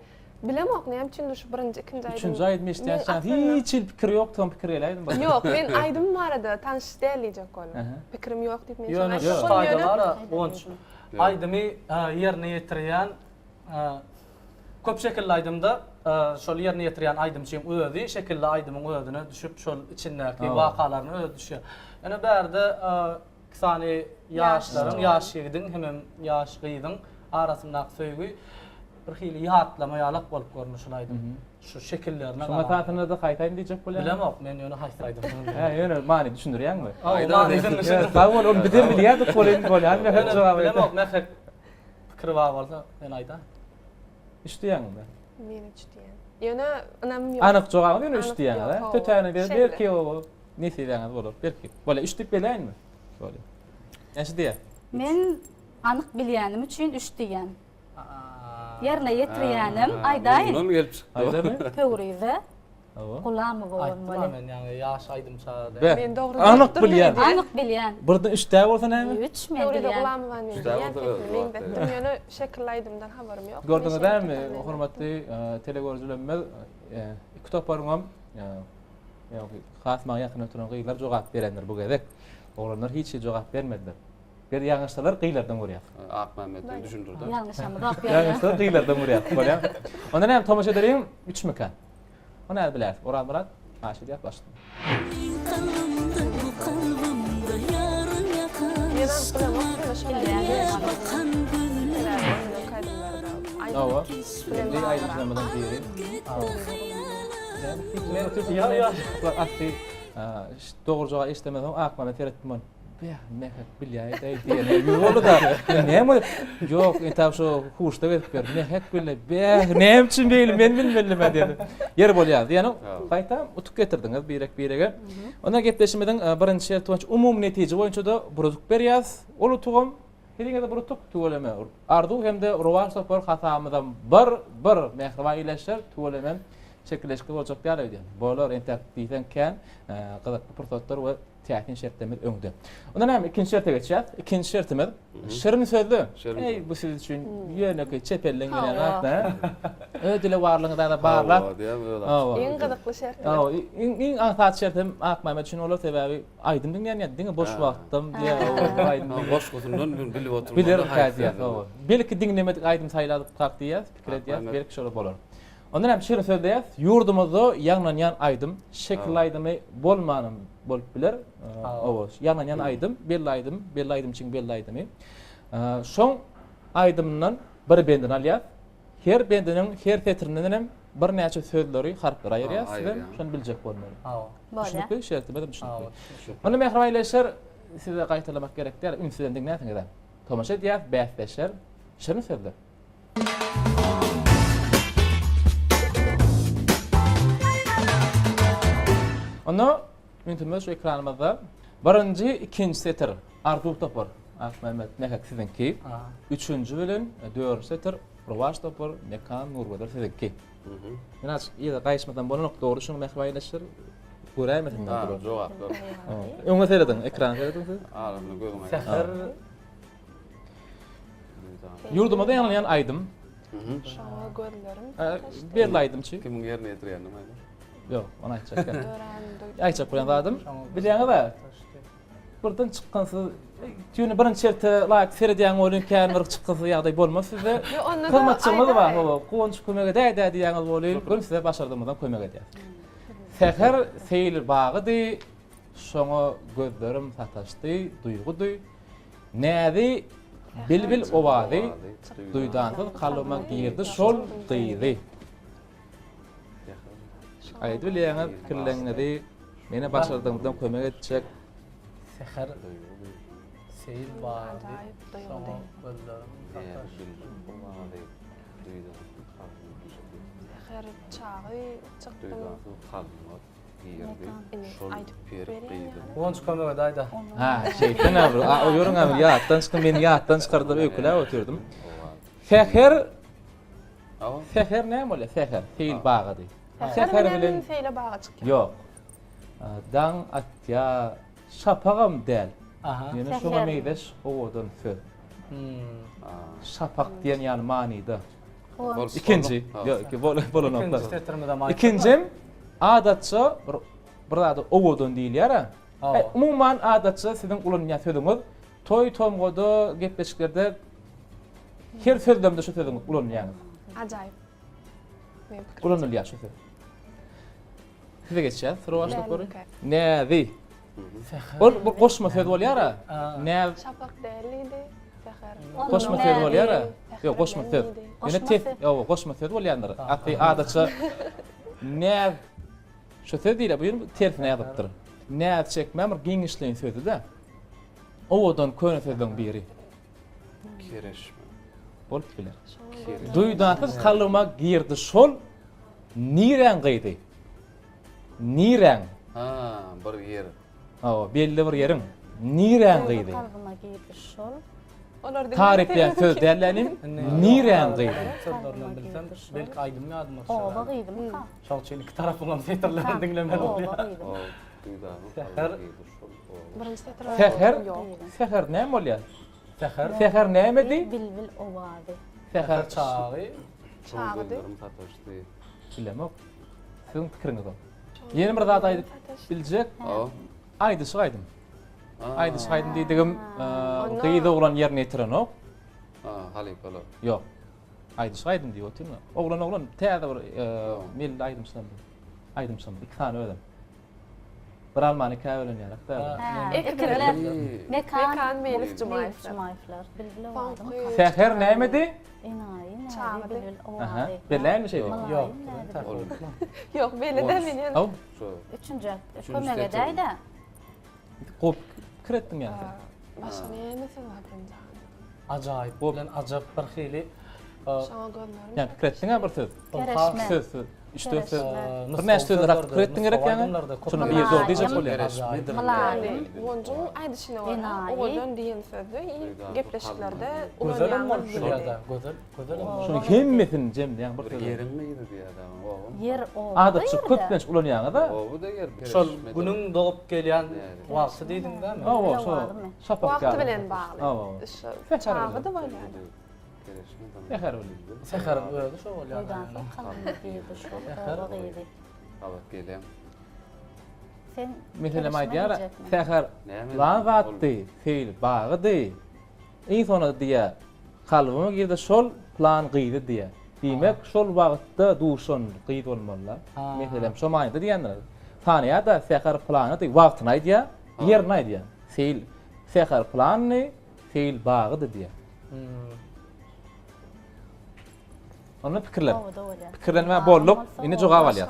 bilemok näme üçindir şu birinji ikinji aýdym. Üçünji aýdym eşidýänçäň hiç hili pikir ýokdy soň pikir geläýdim başa. Ýok men aýdym barada tanyş däl diýjek boldum. Pikirim ýok diýip men Ýöne şu taýda bar-a Guwanç. Aýdymy ýerine ýetirýän Köp şekilli aýdymda şol ýerine ýetirýän aýdymçyň özi şekilli aýdymyň özüne düşüp, şol içindäki wakalaryna özi düşýär. Ýöne bärde iki sany ýaşlaryň, ýaş ýigidiň hemem ýaş gyzyň arasyndaky söýgi bir hili ýatlama ýalak bolup göründi şul aýdym. Şu şekillerine Şuň esasynda-da haýsy aýdym diýjek bolýaň? Bilemok, men ýöne haýsy aýdym. Hä, ýöne many düşündirýäňmi? Manysyny düşündirýän. Sag bol, ony bizem bilýärdik welin bolýan Bilemok, Mähek Pikiri bar bolsa sen aýda. Üç diýýäňmi? Men üç diýýän. Ýöne ynamym ýok. Anyk jogaby ýöne üç diýýäňiz, a? Tötäne ber, belki o nesibäňiz bolar, belki. Bolýa, üç diýip beläýinmi? Bolýa. Näçe diýýär? Men anyk bilýänim üçin üç diýýän. Ýerine ýetirýänim aýdaýyn. Mundan gelip çykdy. Aýdamy? Pöwrize. Gulamowa bolmaly. Aýtdym-a men ýaňy ýaş aýdymça diýip. Be, Men dogry anyk diýipdim bilýän. diýdi. Anyk bilýän. Birden üçdä bolsa näme? Üç men Pöwrize bilýän. Gulamowany men Üçdä bilýän bolsa öz sesini wagty. meňzetdim ýöne şekilli aýdymdan habarym ýok. Gördüňiz Men dälmi, şeýle hormatly telegörüjilerimiz, iki toparyňam ýa has maňa ýakyn oturan gyzlar jogap berendir bu gezek. Oglanlar hiç hili jogap bermediler. Biz ýalňyşsalar gyzlardan görýäs. Akmämmet hem düşündirdi. Ýalňyşamyzok ýöne. Ýalňyşsalar gyzlardan görýäs. Bolýar. Onda näme tomaşa edeliň, üçmükä? O nädip biläris? Orazmyrat, haýyş edýäs başla. Meň kalbymda bu kalbymda ýaryň ýakan yşkyma Dünýä bakan gözlerim Hawa, belli aýdymçylarymyzyň biri. Asly dogry jogap eşidemezsoň Akmana seretdim ony. Beh, Mähek bilýäýdi-aý diýene ýüz boldy-da. Näme Ýok, entäk şo huşda gezip ýör. Mähek bile, beh, näme üçin beýle men bilmelim-ä diýdi. Ýeri bolýar. Diýeni gaýtam utuk getirdiňiz birek-birege. Onda gepleşimiziň e, birinji şerti boýunça umumy netije boýunça-da bir utuk berýäs. Ol utugam heriňize bir utuk tüweleme. Arzuw hem-de Rowaç topar hasabymyzam bir, bir mähriban ildeşler tüwelemem şekilleşikli boljak däl öýdýän. Bolar entäk diýseň kän e, gyzykly pursatlar we Täsin şertlerimiz öňde. Onda näme ikinji şerte geçýäs. Ikinji şertimiz şirin sözli. Eý bu siz üçin ýönekeý çep elden gelýän zat da. Öz dilewarlygyňyzy da barlap. Hawa, Iň gyzykly şertler. Hawa, iň iň aňsat şert hem Akmämmet üçin bolar, sebäbi aýdym diňleýän ýa diňe boş wagtdam diýýär, aýdym diňleýän. Goşgusyndan bilip oturmaly. Bilerin diýýär, hawa. Belki diňlemedik aýdym saýladyk diýýär, pikir edýär, belki şolar bolar. Ondan hem şeýle sözleýäs, ýurdumyzda ýaňlanýan aýdym, şekilli aýdymy bolmanam bolup biler. Hawa, ýaňlanýan aýdym, belli aýdym, belli aýdymçyň belli aýdymy. Şoň aýdymyndan bir bendini alýas. Her bendiniň her setirinden hem birnäçe sözleri, harplary aýyrýas. Siz hem şony biljek bolmaly. Düşnükli, şertimiz hem düşnükli. Onda mähriban ildeşler, size gaýtalamak gerek däl, üns bilen diňlärsiňiz. Tomaşa edýäs, bäsdeşler, şirin sözler. Onda ünsümiz şu ekranymyzda. Birinji, ikinji setir Arzuw topar, Akmämmet Mähek siziňki. Üçünji bilen dördünji setir Rowaç topar, Mekan Nurgözel siziňki. Men açyk yza gaýyşmadan bolanok, dogry şuny mähriban ildeşler göräýmesinler bular. Jogaplar. Öňe serediň, ekrana serediň siz. Aramda gözüň aýdyň. Säher Ýurdumyzda ýaňlanýan aýdym. Şoňa gözlerim sataşdy. Belli aýdymçy. Kimiň ýerine ýetirýänini aýdyň. Ýok, ony aýtjak däl. Aýtjak bolýan zadym, bilýäňiz-ä, birden çykgynsyz, ýöne birinji şerte laýyk seredýäň welin kän bir çykgynsyz ýagdaý bolmaz sizde. Hyzmatçymyz bar, hawa, Guwanç kömek edäý-dä diýýäňiz welin, göni size başardygymyzdan kömek edýäs. Säher seýil bagydy, şoňa gözlerim sataşdy, duýgudy. Näzi bilbil owazy duýdansyz kalbyma girdi şol gyzy. Aýdyp bilýäňiz pikirleriňizi mene başardygymdan kömek etjek. Säher seýil bardy şoňa gözlerim sataşdy. Säher çagy çykdym. Girdi şol peri gyzy. Guwanç kömek edäýdä. Ha, şeýtan abi. A, o ýörüň abi, ýatdan çykdy, meni ýatdan çykardylar, öýkeläp otyrdym. Säher Säher näme bolýar? Säher, seýil bagady. Säher bilen seýle baga çykýar. Ýok. Daň atýa, şapagam däl. Ýöne şoňa meňzeş owadan söz. Şapak diýen ýaly manyda. Ikinji, ýok, bolanoklar. Ikinji setirimizem aýtdyk. Ikinjim adatça bir bir zada owadan diýilýär-ä. Umuman adatça siziň ulanýan sözüňiz toý tomgada gepleşiklerde her sözlemde şu sözüňizi ulanýaňyz. Ajaýyp. Ulanylýar şu söz. Size geçýär, soraw topary. Näzi. Ol bir goşma söz bolýar-a. Näz. Şapak dälidi, säher. Goşma söz bolýar-a. Ýok, goşma söz. Ýöne tes, ýok, goşma söz bolýandyr. Asly adatça näz şu söz diýilýär, bu ýöne tersine ýazypdyr. Näz çekme bir giňişleýin sözi-de. Owadan köne sözleriň biri. Kereşme. Bolup biler. Duýdansyz kalbyma girdi şol niräň gyzy? Niräň? Ha, bir ýer. Hawa, belli bir ýeriň. Niräň gyzy? Kalbyma girdi şol. Taryplaýan söz däl inim. Niräň gyzy? Sözlerini bilsem, belki aýdym ýadyma düşer. Oba gyzymyka? Şoň üçin iki tarapyňam setirlerini diňlemeli bolýar. Oba gyzym. Säher. Säher, säher näme bolýar? Säher. Säher nämedi? Bilbil owazy. Säher çagy. Çagydy. Bilemok. Siziň pikiriňiz o. Ýene bir zat aýdyp biljek. Aýdyşyk aýdym. Aýdyşyk aýdym diýdigim, gyz oglan ýerine ýetirenok. Ha, halypalar. Ýok. Aýdyşyk aýdym diýip otyryn. Oglan oglan täze bir milli aýdymçylar. Aýdymçylar iki sany özem. Bir almany ikä bölen ýaly. Ekizler. Mekan, Mekan Meýlis Jumaýewler. Säher nämedi? Enaýy, Çagydy. bilbil owazy. Belläýinmi şeýdip? Ýok. Ýok, belli däl men ýöne. Haw. Üçünji kömek edäý-dä. Gowy pikir etdiň ýa sen. Başga näme söz bar birinji Ajaýyp bilen ajap bir hili. Şoňa gözlerim. Ýa pikir etdiň-ä bir söz. Kereşme. Söz söz. Üç dört söz. Kereşme. Birnäçe sözler hakda pikir etdiň gerek ýaňy. Şonda biri dogry diýjek bolýar. Mylaýym. Guwanjyň aýdyşyna görä, Enaýy. owadan diýen sözi gepleşiklerde Gözelem ulanýaňyz bolup diýdi. bilýär-dä, gözel, gözelem bolup. Şunuň hemmesini jemleýän bir Bir söz. ýeriň gyzy diýýär-dä, oba. Ýer oba Adatça köplenç ulanýaňyz-a. Oba-da ýer. Şol günüň dogup gelýän wagty diýdiň dämi? Hawa, şo. Şapak Wagty ýaly. bilen bagly. Hawa. Şu çagy-da bolýar. Säher bilen. Säheriň özi şo bolýar. Duýdansyz kalbyma girdi şol oba gyzy. Gabat gelýän. Sen Meselem aýdýar, säher lan zatdy, seýil bagydy. Iň soňunda diýýär, kalbyma girdi şol plan gyzy diýýär. Diýmek, şol wagtda duşan gyz bolmaly-da. Meselem, şo manyda diýendir. Sanaýar-da, säher planydy, wagtyny aýdýar, ýerini aýdýar. Seýil, säher planydy, seýil bagydy diýýär. Onda pikirlen. Pikirlenmä bolduk. Indi jogap alýas.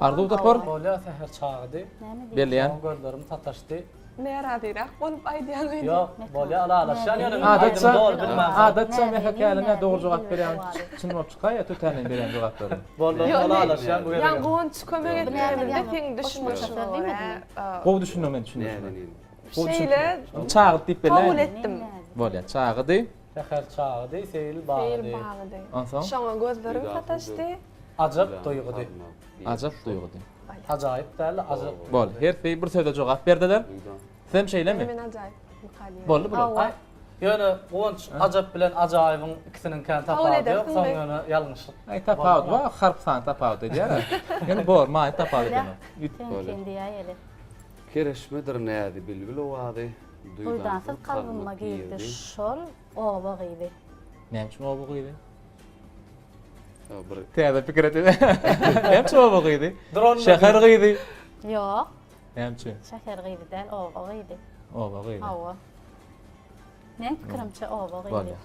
Arzuw topar. Bolýar säher çagydy. Belleýän. Gözlerim sataşdy. Närazyrak bolup aýdýaň öýdýän. Ýok, bolýar ylalaşýan ýöne men Adatça, aýdymy doly bilmän. adatça mähekäline dogry jogap berýän çyn bolup çykaýýar tötänden berýän jogaplary. Boldy, ylalaşýan bu gezegem. Ýa Guwanç kömek etmeginde seň düşündirişiňe görä. Gowy düşündim men düşündirişime. Şeýle Çagyt diýip belläýin. Kabul etdim. Bolýar, çagydy. Säher çagydy, seýil bagydy. Seýil bagydy. Onsoň? Şoňa gözlerim sataşdy. Ajap duýgudy. Ajap duýgudy. Ajaýyp däl-de, ajap. Boldy. Hersi bir söze jogap berdiler. Sizem şeýlemi? Men ajaýyp mykal ýerim. Boldy bular. Aý, ýöne Guwanç ajap bilen ajaýybyň ikisiniň kän tapawudy ýok, soň ýöne ýalňyşlyk. Aý, tapawut bar, harp sany tapawut edýär-ä. Ýöne bor, many tapawut edenok. Seňkini diýäýeli. Kereşmedir näzi bilbil owazy, Duýdansyz kalbyma girdi şol oba gyzy. Näme üçin oba gyzy? Bir täze pikir etdim. Näme üçin oba gyzy? Şäher gyzy. Ýok. Näme üçin? Şäher gyzy däl, oba gyzy. Oba gyzy. Hawa. Meň pikirimçe oba gyzy. Bolýar.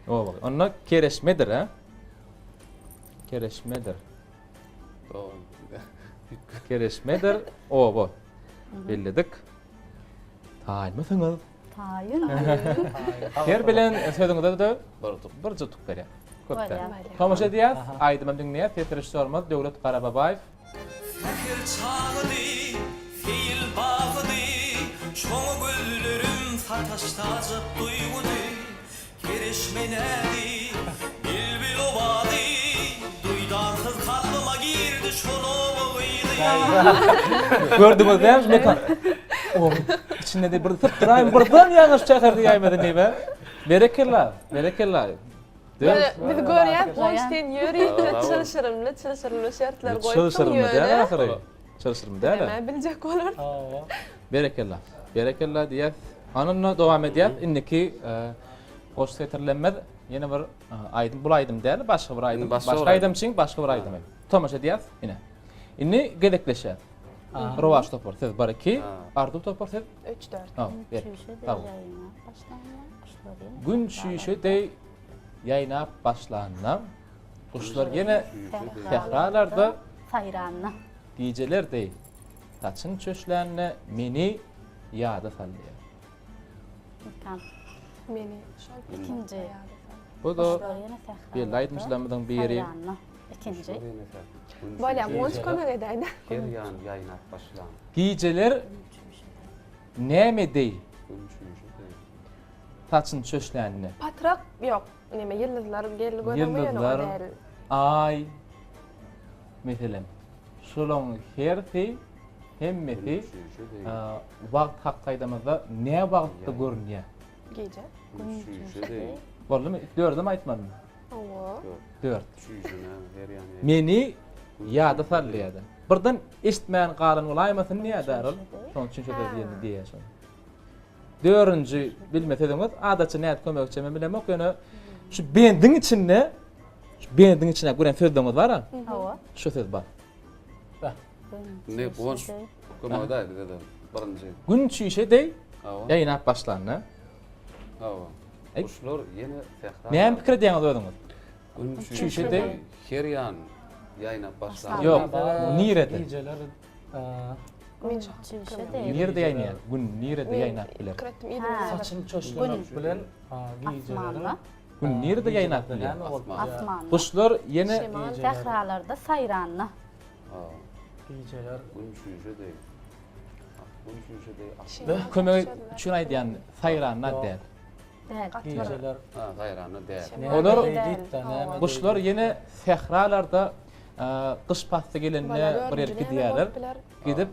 Oba gyzy. Onda kereşmedir, ha? Kereşmedir. Kereşmedir oba. Belledik. Taýynmysyňyz? Taýyn. Her bilen sözüňize de bir utuk, bir utuk berýär. Köp däl. Tomaşa edýäs, aýdymam diňleýäs. Ses režissýorymyz Döwlet Garababaýew. Säher çagydy, seýil bagydy, Şoňa gözlerim sataşdy ajap duýgudy. Kereşme näzi, bilbil owazy, Duýdansyz kalbyma girdi şol oba gyzy. Gördüňiz dämi şu mekan? Oba içinde de bir sypdyraýyn birden ýalňyş şäher diýäýmesin diýip hä? Berekella, berekella. Ýöne biz görýäs Guwanç sen ýörite çylşyrymly çylşyrymly şertler goýupsyň Çylşyrymly däl ýöne. ahyry. Çylşyrymly däl. Näme biljek bolar. Berekella. Berekella diýýäs. Anynda dowam edýäs. Indiki goşgy setirlenmez. Ýene bir aýdym, bul aýdym däl, başga bir aýdym. Başga aýdymçyň başga bir aýdymy. Tomaşa edýäs. Ine. Indi gezekleşýäs. Rowaç topar siz 1 2, Arzuw topar siz 3 4. Ha, ber. Sag bol. Gün çüýşe deý ýaýnap başlanda, guşlar ýene sähralarda saýranda. Gijeler deý saçyn çöşlände meni ýada salýar. Meni şol ikinji. Bu da belli aýdymçylarymyzyň biri. Ikinji. Bolýa, Guwanç kömek edäýdä. Her ýan ýaýnap başlan. Gijeler näme deý Gün çüýşe deý. saçyn çöşlände. Patrak ýok. Neme ýyldyzlar geldi gözüňe ýöne o Ýyldyzlar, däl. aý, meselem, şolaň hersi, hemmesi wagt hakda aýdamyzda nä wagtda görünýär? Gije. Gün çüýşe deý. Boldumy? Dördem aýtmadymy? Hawa. Dört. Çüýşe näme her ýan. Meni ýada salýar-da. Birden eşitmän galan bolaýmasyn diýýär-dä ol. Şonuň üçin şo sözi ýene diýýär şony. Dördünji bilme sözüňiz adatça nädip kömek etjegimi men bilemok ýöne şu bendiň içinde şu bendiň içinde gören sözleriňiz bar-a. Hawa. Şu söz bar. Indi Guwanç kömek edäý bize-de birinji. Gün çüýşe deý Hawa. ýaýnap başlanda. Hawa. Guşlar ýene sähra. Näme pikir edýäňiz özüňiz? Gün çüýşe deý her ýan ýaýnap başlanda. Ýok, nirede? Gijeler Nirede ýaýnaýar? Gün nirede ýaýnap biler? Saçyny çöşlemek bilen gijeleriň Gün nirede ýaýnap bilýär? Asmanda. Guşlar ýene Sähralarda saýranda. Gijeler Gün çüýşe deý. Gün çüýşe deý. Kömek üçin aýdýan saýranda däl. Däl. Gijeler. Ha, saýranda däl. Olar guşlar ýene sähralarda gyş pasly gelende bir ýere gidýärler. Gidip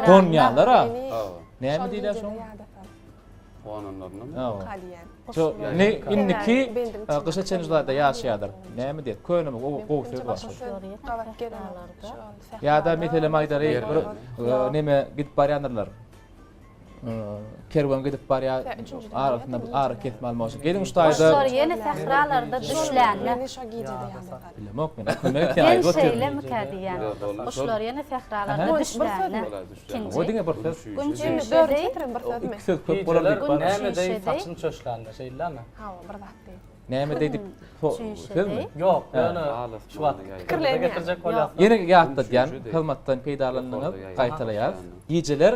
gonýarlar-a. Näme diýilýär şoňa? Gonanlaryndan. Hawa. Kalýan. Şo ne indiki Bendim içinde. gyşa çenli şularda ýaşaýarlar. Näme diýet? Köne gowy gowy söz bar. Başga söz gabat gelenok. Şol Ýa-da meselem aýdary bir Ýok. neme gidip barýandyrlar. Kerwen gidip barýar, arasynda bir ara kesme almak üçin. Geliň şu taýda. Guşlar ýene sähralarda düşlände. Meni şo gijede ýada sal. Bilemok men. Kömek etýän Men aýdyp otyryn. şeýlemikä diýýän. Guşlar ýene sähralarda düşlände. O diňe bir söz. Gün Indi dördünji setirem bir sözmi? Iki söz köp bolar diýip Gijeler bar. näme deý saçyn çöşlände, şeýlemi? Hawa, bir zat diý. Näme deý diýip sözmi? Ýok, ýöne şu wagt pikirlenýän. Getirjek bolýas. Ýene ýatladýan, hyzmatdan peýdalandyňyz, gaýtalaýas. Gijeler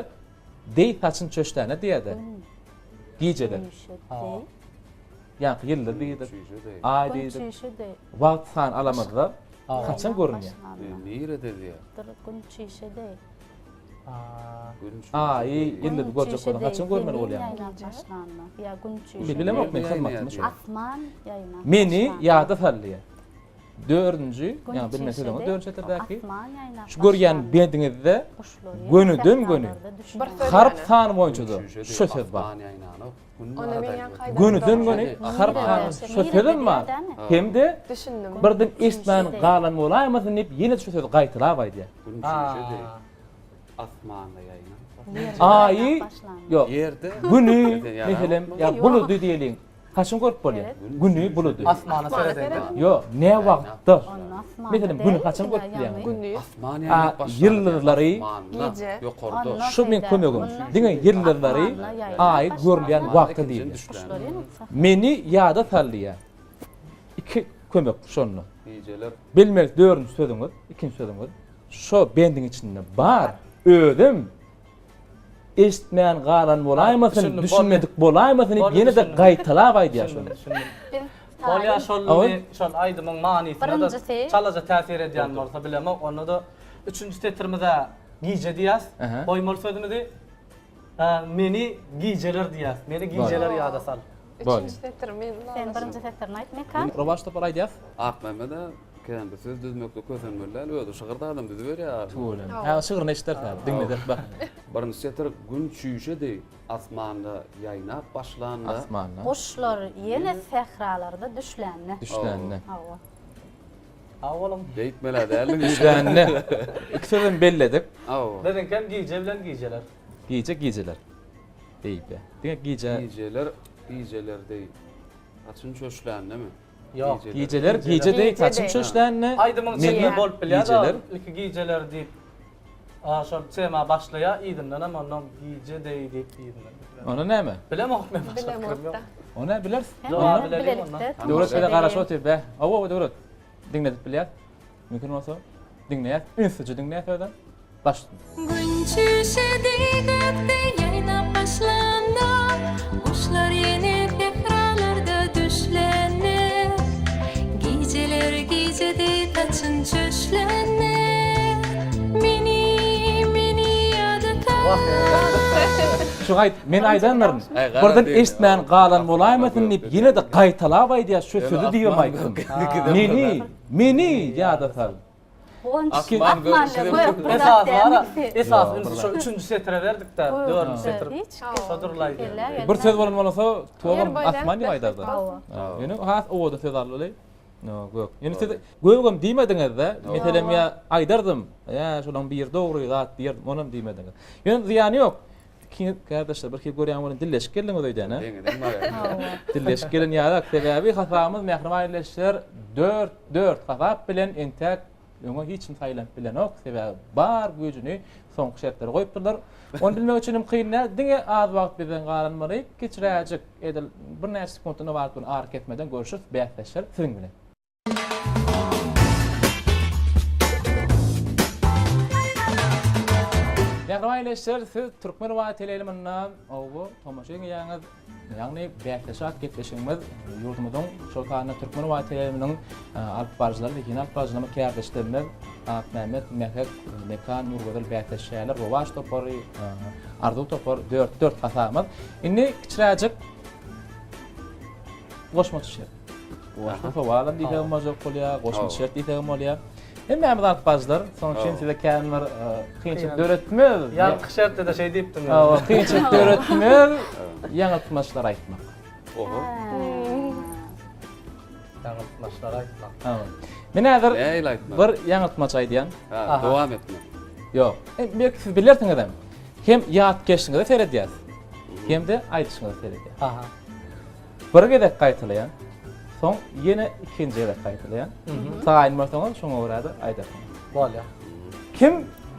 deý saçyn çöşläne diýýär-de. Gijeler. Ýaňky ýyldyz diýdik, aý diýdik. Wagt san alamyzda haçan görünýär? Nirede diýýär? Gün çüýşe deý. Aýy, ýyldyzy görjek bolsaň haçan görmeli bolýar? Ýa gün çüýşe. Bilemok men hyzmatymy şu. Asman ýaýnap. Meni ýada sal diýýär. Dördünji, ýa bilmän sözüňiz dördünji setirdäki. Şu görýän bendiňizde gönüden-göni harp sany boýunça-da şu söz bar. Gönüden-göni harp sany şu sözem bar. Hem-de birden eşitmän galan bolaýmasyn diýip ýene şu sözi gaýtalap aýdýar. Gün çüýşe deý asmanda ýaýnap. Aýy, ýok. Güni, meselem, ýa buludy diýeliň. Haçan görüp bolýar? Güni, buludy. Asmana seredeňde. Ýok, ne wagtda? Meselem, güni haçan görüp bilýäň? Güni. Asman ýaýnap başlanda. Ýyldyzlary. Gije. Ýokarda. Şu meň kömegim. Diňe ýyldyzlary aýy görülýän wagtda diýilýär. Meni ýada sal diýýär. Iki kömek şonda. Gijeler. Bilmeli dördünji sözüňiz, ikinji sözüňiz şo bendiň içinde bar. Özem eşitmän galan bolaýmasyn, düşünmedik bolaýmasyn diýip ýene-de gaýtalap aýdýar şony. Bolýar şol şol aýdymyň manysyna-da çalaja täsir edýän bolsa bilemok. Onda-da üçünji setirimize gije diýýäs. Goýmaly sözümizi. Meni gijeler diýýäs. Meni gijeler ýada sal. Üçünji setir men. Sen birinji setirini aýt Mekan. Rowaç topar aýdýas. Akmämmed-ä kän bir söz düzmekde kösenmeli däl, özi şygyr adam düzüberýär. Tüweleme. Hä, şygryny eşideris häzir, diňlederis bak. Birinji setir Gün çüýşe deý asmanda ýaýnap başlanda. Asmanda. Guşlar ýene sähralarda düşlände. Düşlände. Hawa. Sag boluň. Beýtmel-ä däldiň. Düşlände. Iki sözem belledik. Hawa. Biziňkem gije bilen gijeler. Gije gijeler. Diýip. Diňe gije. Gijeler, gijeler deý. Saçyn çöşländemi? Ýok. Gijeler gije deý saçyn çöşlände. Aýdymyň içinde bolup bilýär-de, ilki gijeler diýip, şol tema başlaýar, yzyndanam ondan gije deý diýip yzyndan. Onda näme? Bilemok men başga pikirim ýok. Onda bileris. Jogaby bilelim onda. Döwlet bize garaşyp otyr be. Hawa, Döwlet. Diňledip bilýär. Mümkin bolsa diňleýäs, ünsüje diňleýäs özem. Baş. Gün çüýşe deý gökde ýaýnap başlanda, Guşlar ýene sähralarda düşlände, Gijeler gije deý saçyn çöşlände, Meni, meni ýada sal. Şu aýt, men aýdandyryn. Birden eşitmän galan bolaýmasyn diýip ýene-de gaýtalap aýdýar şu sözi diýibem aýtdym. Meni, meni ýada sal. Asman gök bir zat Esasy bara, dälmi? esasy ünsi şo üçünji setire berdik-de, dördünji setir şodurlaý diýip. Bir söz bolan bolsa, tuwagam asman diýip aýdardy. Ýöne has owadan söz aldyly. Gök. Ýöne siz gögem diýmediňiz-de. Meselem ýa aýdardym, ýa şolaň biri dogry zat diýerdim, onam diýmediňiz. Ýöne zyýany ýok. Ikiňiz kärdeşler bir hili görýän welin dilleşip geldiňiz öýdýän, hä? Deňeden barýar. Dilleşip gelen ýarak. Sebäbi hasabymyz mähriban ildeşler dört, dört hasap bilen entäk öňe hiç kim saýlanyp bilenok. Sebäbi bar güýjüni soňky şertlere goýupdyrlar. Ony bilmek üçin hem kyn däl. Diňe az wagt bizden galanmaly. Kiçiräjik edil birnäçe sekuntdan ybarat bolan arakesmeden görüşeris bäsdeşler siziň bilen. Mähriban ildeşler, siz Türkmen Rowaýat teleýaýlymynda oba tomaşa edýäňiz. Ýagny bäsleşik at gepleşigimiz ýurdumyzyň, şol sanda Türkmen Rowaýat teleýaýlymynyň alyp baryjylary, zehinli alyp baryjylarymyz, kärdeşlerimiz Akmämmet, Mähek, Mekan, Nurgözel bäsleşýärler. Rowaç topary, Arzuw topary, dört, dört hasabymyz. Indi kiçiräjik goşmaça şert. Goşma sowalam diýsegem boljak bolýar, goşma şert diýsegem bolýar. Hemmämiz alyp baryjylar, şonuň üçin size kän bir kynçylyk döretmez. Ýaňky şertde-de şeý diýipdim. Hawa, kynçylyk döretmez, ýaňyltmaçlar aýtmak. Oho. Ýaňyltmaçlar aýtmak. Hawa. Men häzir Nähili aýtmak? bir ýaňyltmaç aýdýan. Ha, dowam etmek. Ýok. E, belki siz bilersiňiz hem. Hem ýatkeşligiňize seredýäs, hem-de aýdyşyňyza seredýäs. Aha. Bir gezek gaýtalaýan, soň ýene ikinji gezek gaýtalaýan. Taýyn bolsaňyz, şoňa görä-de aýdarsyňyz. Bolýar. Kim,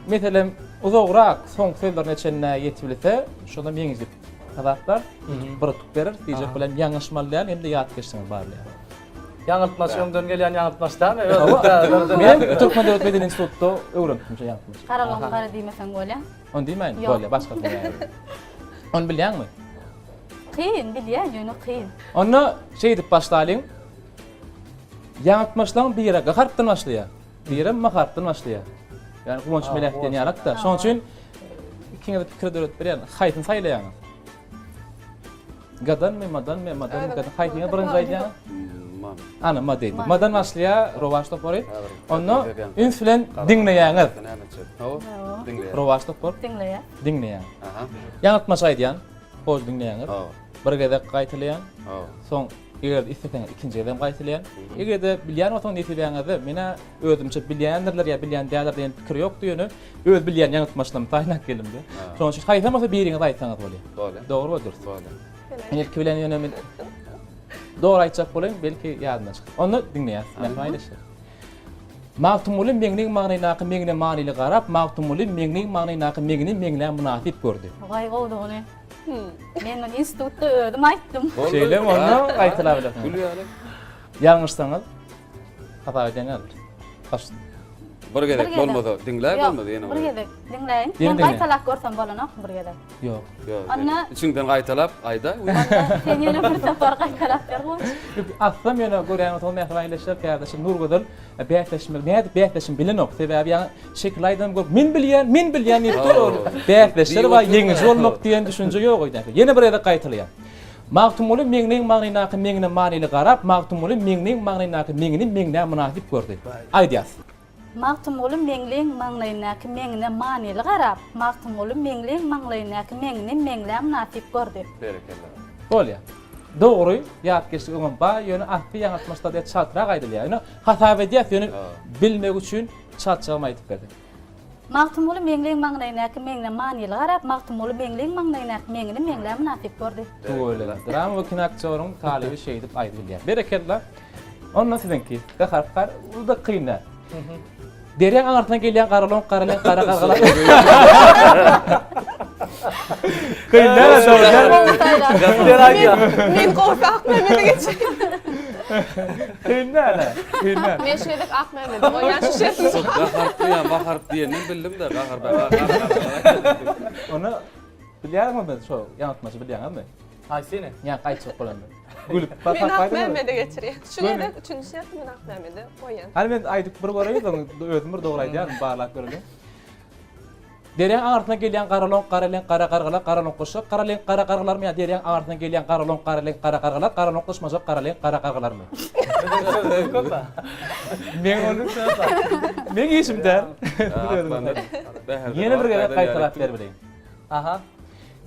meselem, uzagrak soňky sözlerine çenli ýetibilse, şonda ýeňiji hasaplar, bir utuk berer. Diýjek bilen ýalňyşmaly däl, hem-de ýatkeşligiňiz barlaýar. Ýaňyltmaç öňden gelýän ýaňyltmaç dälmi? Men Türkmen döwlet medeni institutda öwrenipdim şo ýaňyltmaçy. Garalygym gara diýmeseň bolýar. Ony diýmäýin, bolýar, başgasyny diýäýin. Ony bilýäňmi? Kyn, bilýän, ýöne kyn. Onda şeýdip başlalyň. Ýaňyltmaçlaryň biri G harpdan başlaýar, birem M harpdan başlaýar. Ýagny Guwanç Melek diýen ýalak-da. Şonuň üçin ikiňize pikir döredip berýän. Haýsyny saýlaýaňyz? G-danmy, M-danmy, M-danmy, G-dan? Haýsyňyz birinji aýdýaňyz? M. Ana, M diýdi. M-dan başlaýar Rowaç topary. Onda üns bilen diňleýäňiz. Diňleýär. Rowaç topar. Diňleýär. Diňleýär. Ýaňyltmaç aýdýan. Hoş diňleýäňiz. Bir gezek gaýtalaýan. Soň eger isleseňiz ikinji gezek hem gaýtalaýan. Eger-de bilýän bolsaňyz nesibäňizde, men-ä özümçe bilýändirler ýa bilýän däldir diýen pikir ýokdy ýöne öz bilýän ýaňyltmaçlarymy saýlap gelimde. Şonuň üçin haýsam bolsa biriňiz aýtsaňyz bolýar. Bolýar. Dogry we dürs. Bolýar. Men ilki bilen ýöne men dogry aýtjak bolaýyn, belki ýadymdan çykar. Onda diňleýäs. Mähriban ildeşler. Magtymguly meňliň maňlaýyndaky meňine manyly garap, Magtymguly meňliň maňlaýyndaky meňini meňlä mynasyp gördi. Waý gowudygyny. Men muny institutda özüm aýtdym. Şeýlemi onda gaýtalap bilersiňiz. Gül ýaly. Ýalňyşsaňyz hasap edýän ýalydyr. Baş. Bir gezek bolmasa diňläý bolmasa ýene bir gezek diňläýin. Men gaýtalap görsem bolanokmy bir gezek? Ýok. Ýok. Onda içiňden gaýtalap aýdaý. Sen ýene bir sapar gaýtalap ber goý. Aslym ýöne görýän bolsaňyz mähriban ildeşler kärdeşim Nurgözel bäsleşmek nädip bäsleşim bilenok. Sebäbi ýaňy şekil aýdan görüp men bilýän, men bilýän diýip dur ol. Bäsleşler bar, ýeňiji bolmak diýen düşünje ýok öýdäki. Ýene bir gezek gaýtalaýan. Magtymguly meňliň magnynaky meňine manyly garap, Magtymguly meňliň magnynaky meňini meňlä mynasyp gördi. Aýdýas. Magtymguly Meňliň maňlaýyndaky meňine manyly garap, Magtymguly Meňliň maňlaýyndaky meňini meňlä mynasyp gördi. Berekella. Bolýar. Dogry, ýatkeşlik öňem bar, ýöne asly ýaňyltmaçlar diýe çaltrak aýdylýar. Ýöne hasap edýäs, ýöne bilmek üçin çaltjagam aýdyp berdik. Magtymguly Meňliň maňlaýyndaky meňine manyly garap, Magtymguly Meňliň maňlaýyndaky meňini meňlä mynasyp gördi. Tüweleme. Drama we kino aktýoryň talyby şeýdip aýdyp bilýär. Berekella. Onda siziňki. Gahar gar, bu da kyn däl. Derýaň aňyrsyndan gelýän garalon garalen gara gargalar. Kyn däl, dogry däl. Men gowsy Akmämmede geçeýin. Kyn däl, kyn däl. Men şu gezek Akmämmede goýýan şu şertiň. Şu gahar diýen, bahar diýenden bildim-de, gahar bahar. Ony bilýäňmi biz şo ýaňyltmaçy bilýäňizmi? Haýsyny? Ýa gaýtjak bolanda. Gülüp Men Akmämmede geçirýän. Şu gezek üçünji şerti men Akmämmede goýýan. Hany men aýdyp bir göreýin, soň özüm bir dogry aýdýaryn, barlap göreliň. Derýaň aňyrsyndan gelýän garaloňk gara leňk gara gargalar garaloňklaşjak gara leňk gara gargalarmy ýa derýaň aňyrsyndan gelýän garaloňk gara leňk gara gargalar garaloňklaşmajak gara leňk gara gargalarmy? Meň ony Meň işim däl. Ýene bir gezek gaýtalap berip Aha.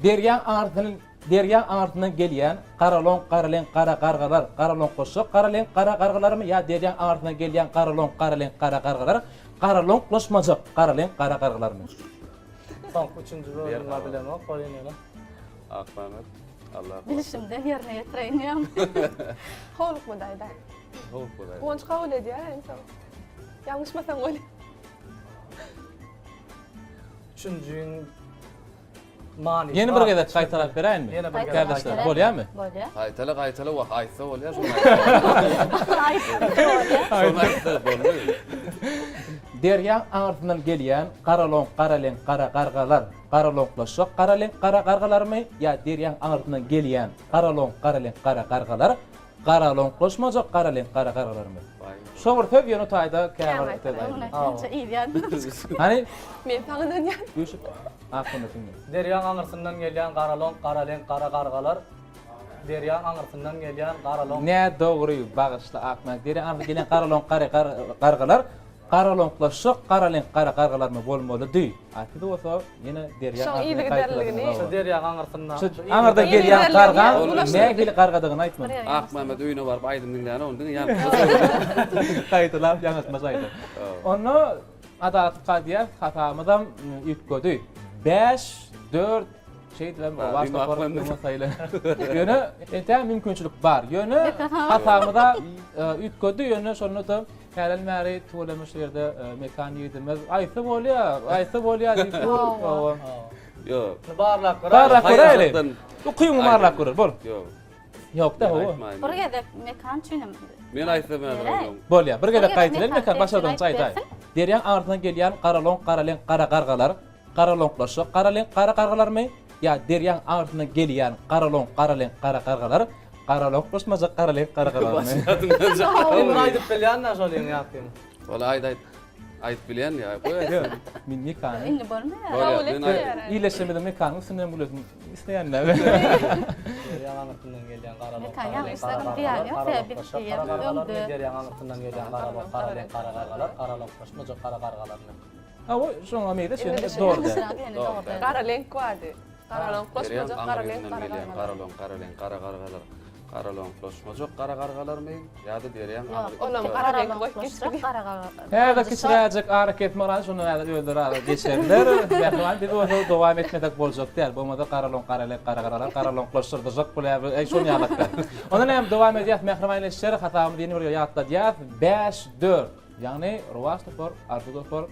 Derýaň aňyrsyndan Derýaň aňyrsyndan gelýän garaloňk garaleňk gara gargalar garaloňklaşjak garaleňk gara gargalarmy ýa derýaň aňyrsyndan gelýän garaloňk garaleňk gara gargalar garaloňklaşmajak garaleňk gara gargalarmy? Soňky üçünji bölümä bilemok, bolýan ýöne. Akmämmet, Allah. Bilişimden ýerine ýetireýin ýa. Howlukma daýza. Howlukma daýza. Guwanç kabul edýär iň soň. Ýalňyşmasaň bolýar. Üçünjiň Many. Ýene bir gezek gaýtalap beräýinmi? Ýene bir gezek Kärdeşler, bolýarmy? Bolýar. Gaýtala gaýtala wah aýtsa bolýar şony. Aýtsa bolýar. Şony aýtsa boldy. Derýaň aňyrsyndan gelýän garaloňk garaleňk gara gargalar garaloňklaşjak garaleňk gara gargalarmy ýa derýaň aňyrsyndan gelýän garaloňk garaleňk gara gargalar garaloňklaşmajak garaleňk gara gargalarmy? Şo bir söz ýöne taýda käbir söz aýdylýar. Hany? Men saňa ynanýan. Üýşüp. Aklynda siňdi. Derýaň aňyrsyndan gelýän garaloňk, garaleňk, gara gargalar. Derýaň aňyrsyndan gelýän garaloň. Nädogry, bagyşla Akmämmet. Derýaň aňyrsyndan gelýän garaloň gary gargalar garaloňklaşjak garalenk gara gargalarmy bolmalydy. A siz bolsa ýene derýaň Şoň aňyrsyndan yzygiderligini. gaýtaladyňyz. Şu derýaň aňyrsyndan. Şu aňyrdan gelýän gargaň nähili gargadygyny aýtmadyň. Akmämmet öýüne baryp aýdym diňlänok, ony diňe ýalňyşa söyledi. Gaýtalap ýalňyşmaç aýdym. Onda Adalatly kazyýet hasabymyzam üýtgedi. Bäş, dört, şeýdibem baş topar öňe saýlan. Ýöne entäk mümkinçilik bar. Ýöne hasabymyza üýtgedi, ýöne şonda-da hälem bäri tüweleme şu ýerde Mekan ýigidimiz aýtsa bolýar, aýtsa bolýar diýip dur. Ýok. Barlap göräýeli. Barlap göräýeli. Ukyňy barlap görer, bol. Ýok. Ýok-da, hawa. Bir gezek Mekan üçinem. Men aýtsam häzir onuň. Bolýar. Bir gezek gaýtalayyn Mekan, başardygyňça aýdaý. Derýaň aňyrsyndan gelýän garaloňk, garalenk, gara gargalar, garaloňklaşjak garalenk, gara gargalarmy ýa derýaň aňyrsyndan gelýän garaloňk, garalenk, gara gargalar, garaloňklaşmajak garalenk gargalarmy? Indi aýdyp bilýän-dä şol ýyň ýakyny. Wala aýt aýt. Aýdyp bilýän ýa. Goý aýtsyn. Men Mekany. Indi bolmaýar. Bolýar, men aýt. Illeşemiziň Mekanyň üstünden gülesim isleýänler. Derýaň aňyrsyndan gelýän garalok, Mekan garalok, ýalňyşlagyn gara diýýän gargalar, ýok, sebäbi biz garaloklaşjak diýýän gara gargalar, öňde. men derýaň aňyrsyndan gelýän garalok, garalek, gara gargalar, garaloklaşmajak gara gargalarmy? Hawa, şoňa meýleş ýöne dogry däl. Ýöne dogry däl. Gara leňk bardy. Garaloklaşmajak Derýaň gara leňk aňyrsyndan gara gelýän gargalar. garalok, garalek, gara gargalar, Garaloňklaşmajak gara gargalarmy ýa-da derýaň aňry Olam üsti? gara reňk goýup geçdi. Häzir kiçiräjik arakesme galdy, şonda häzir özleri ara geçerler. Mähriban, biz bolsa dowam etmesek boljak däl. Bolmasa garaloňk, garaleňk, gara gargalar garaloňklaşdyrdyjak bolýar. Eý, şol ýalakda. Ondan hem dowam edýäs, mähriban ildeşler, hasabymyzy ýene bir gezek ýatladýas. Bäş, dört. Ýagny Rowaç topar, Arzuw topar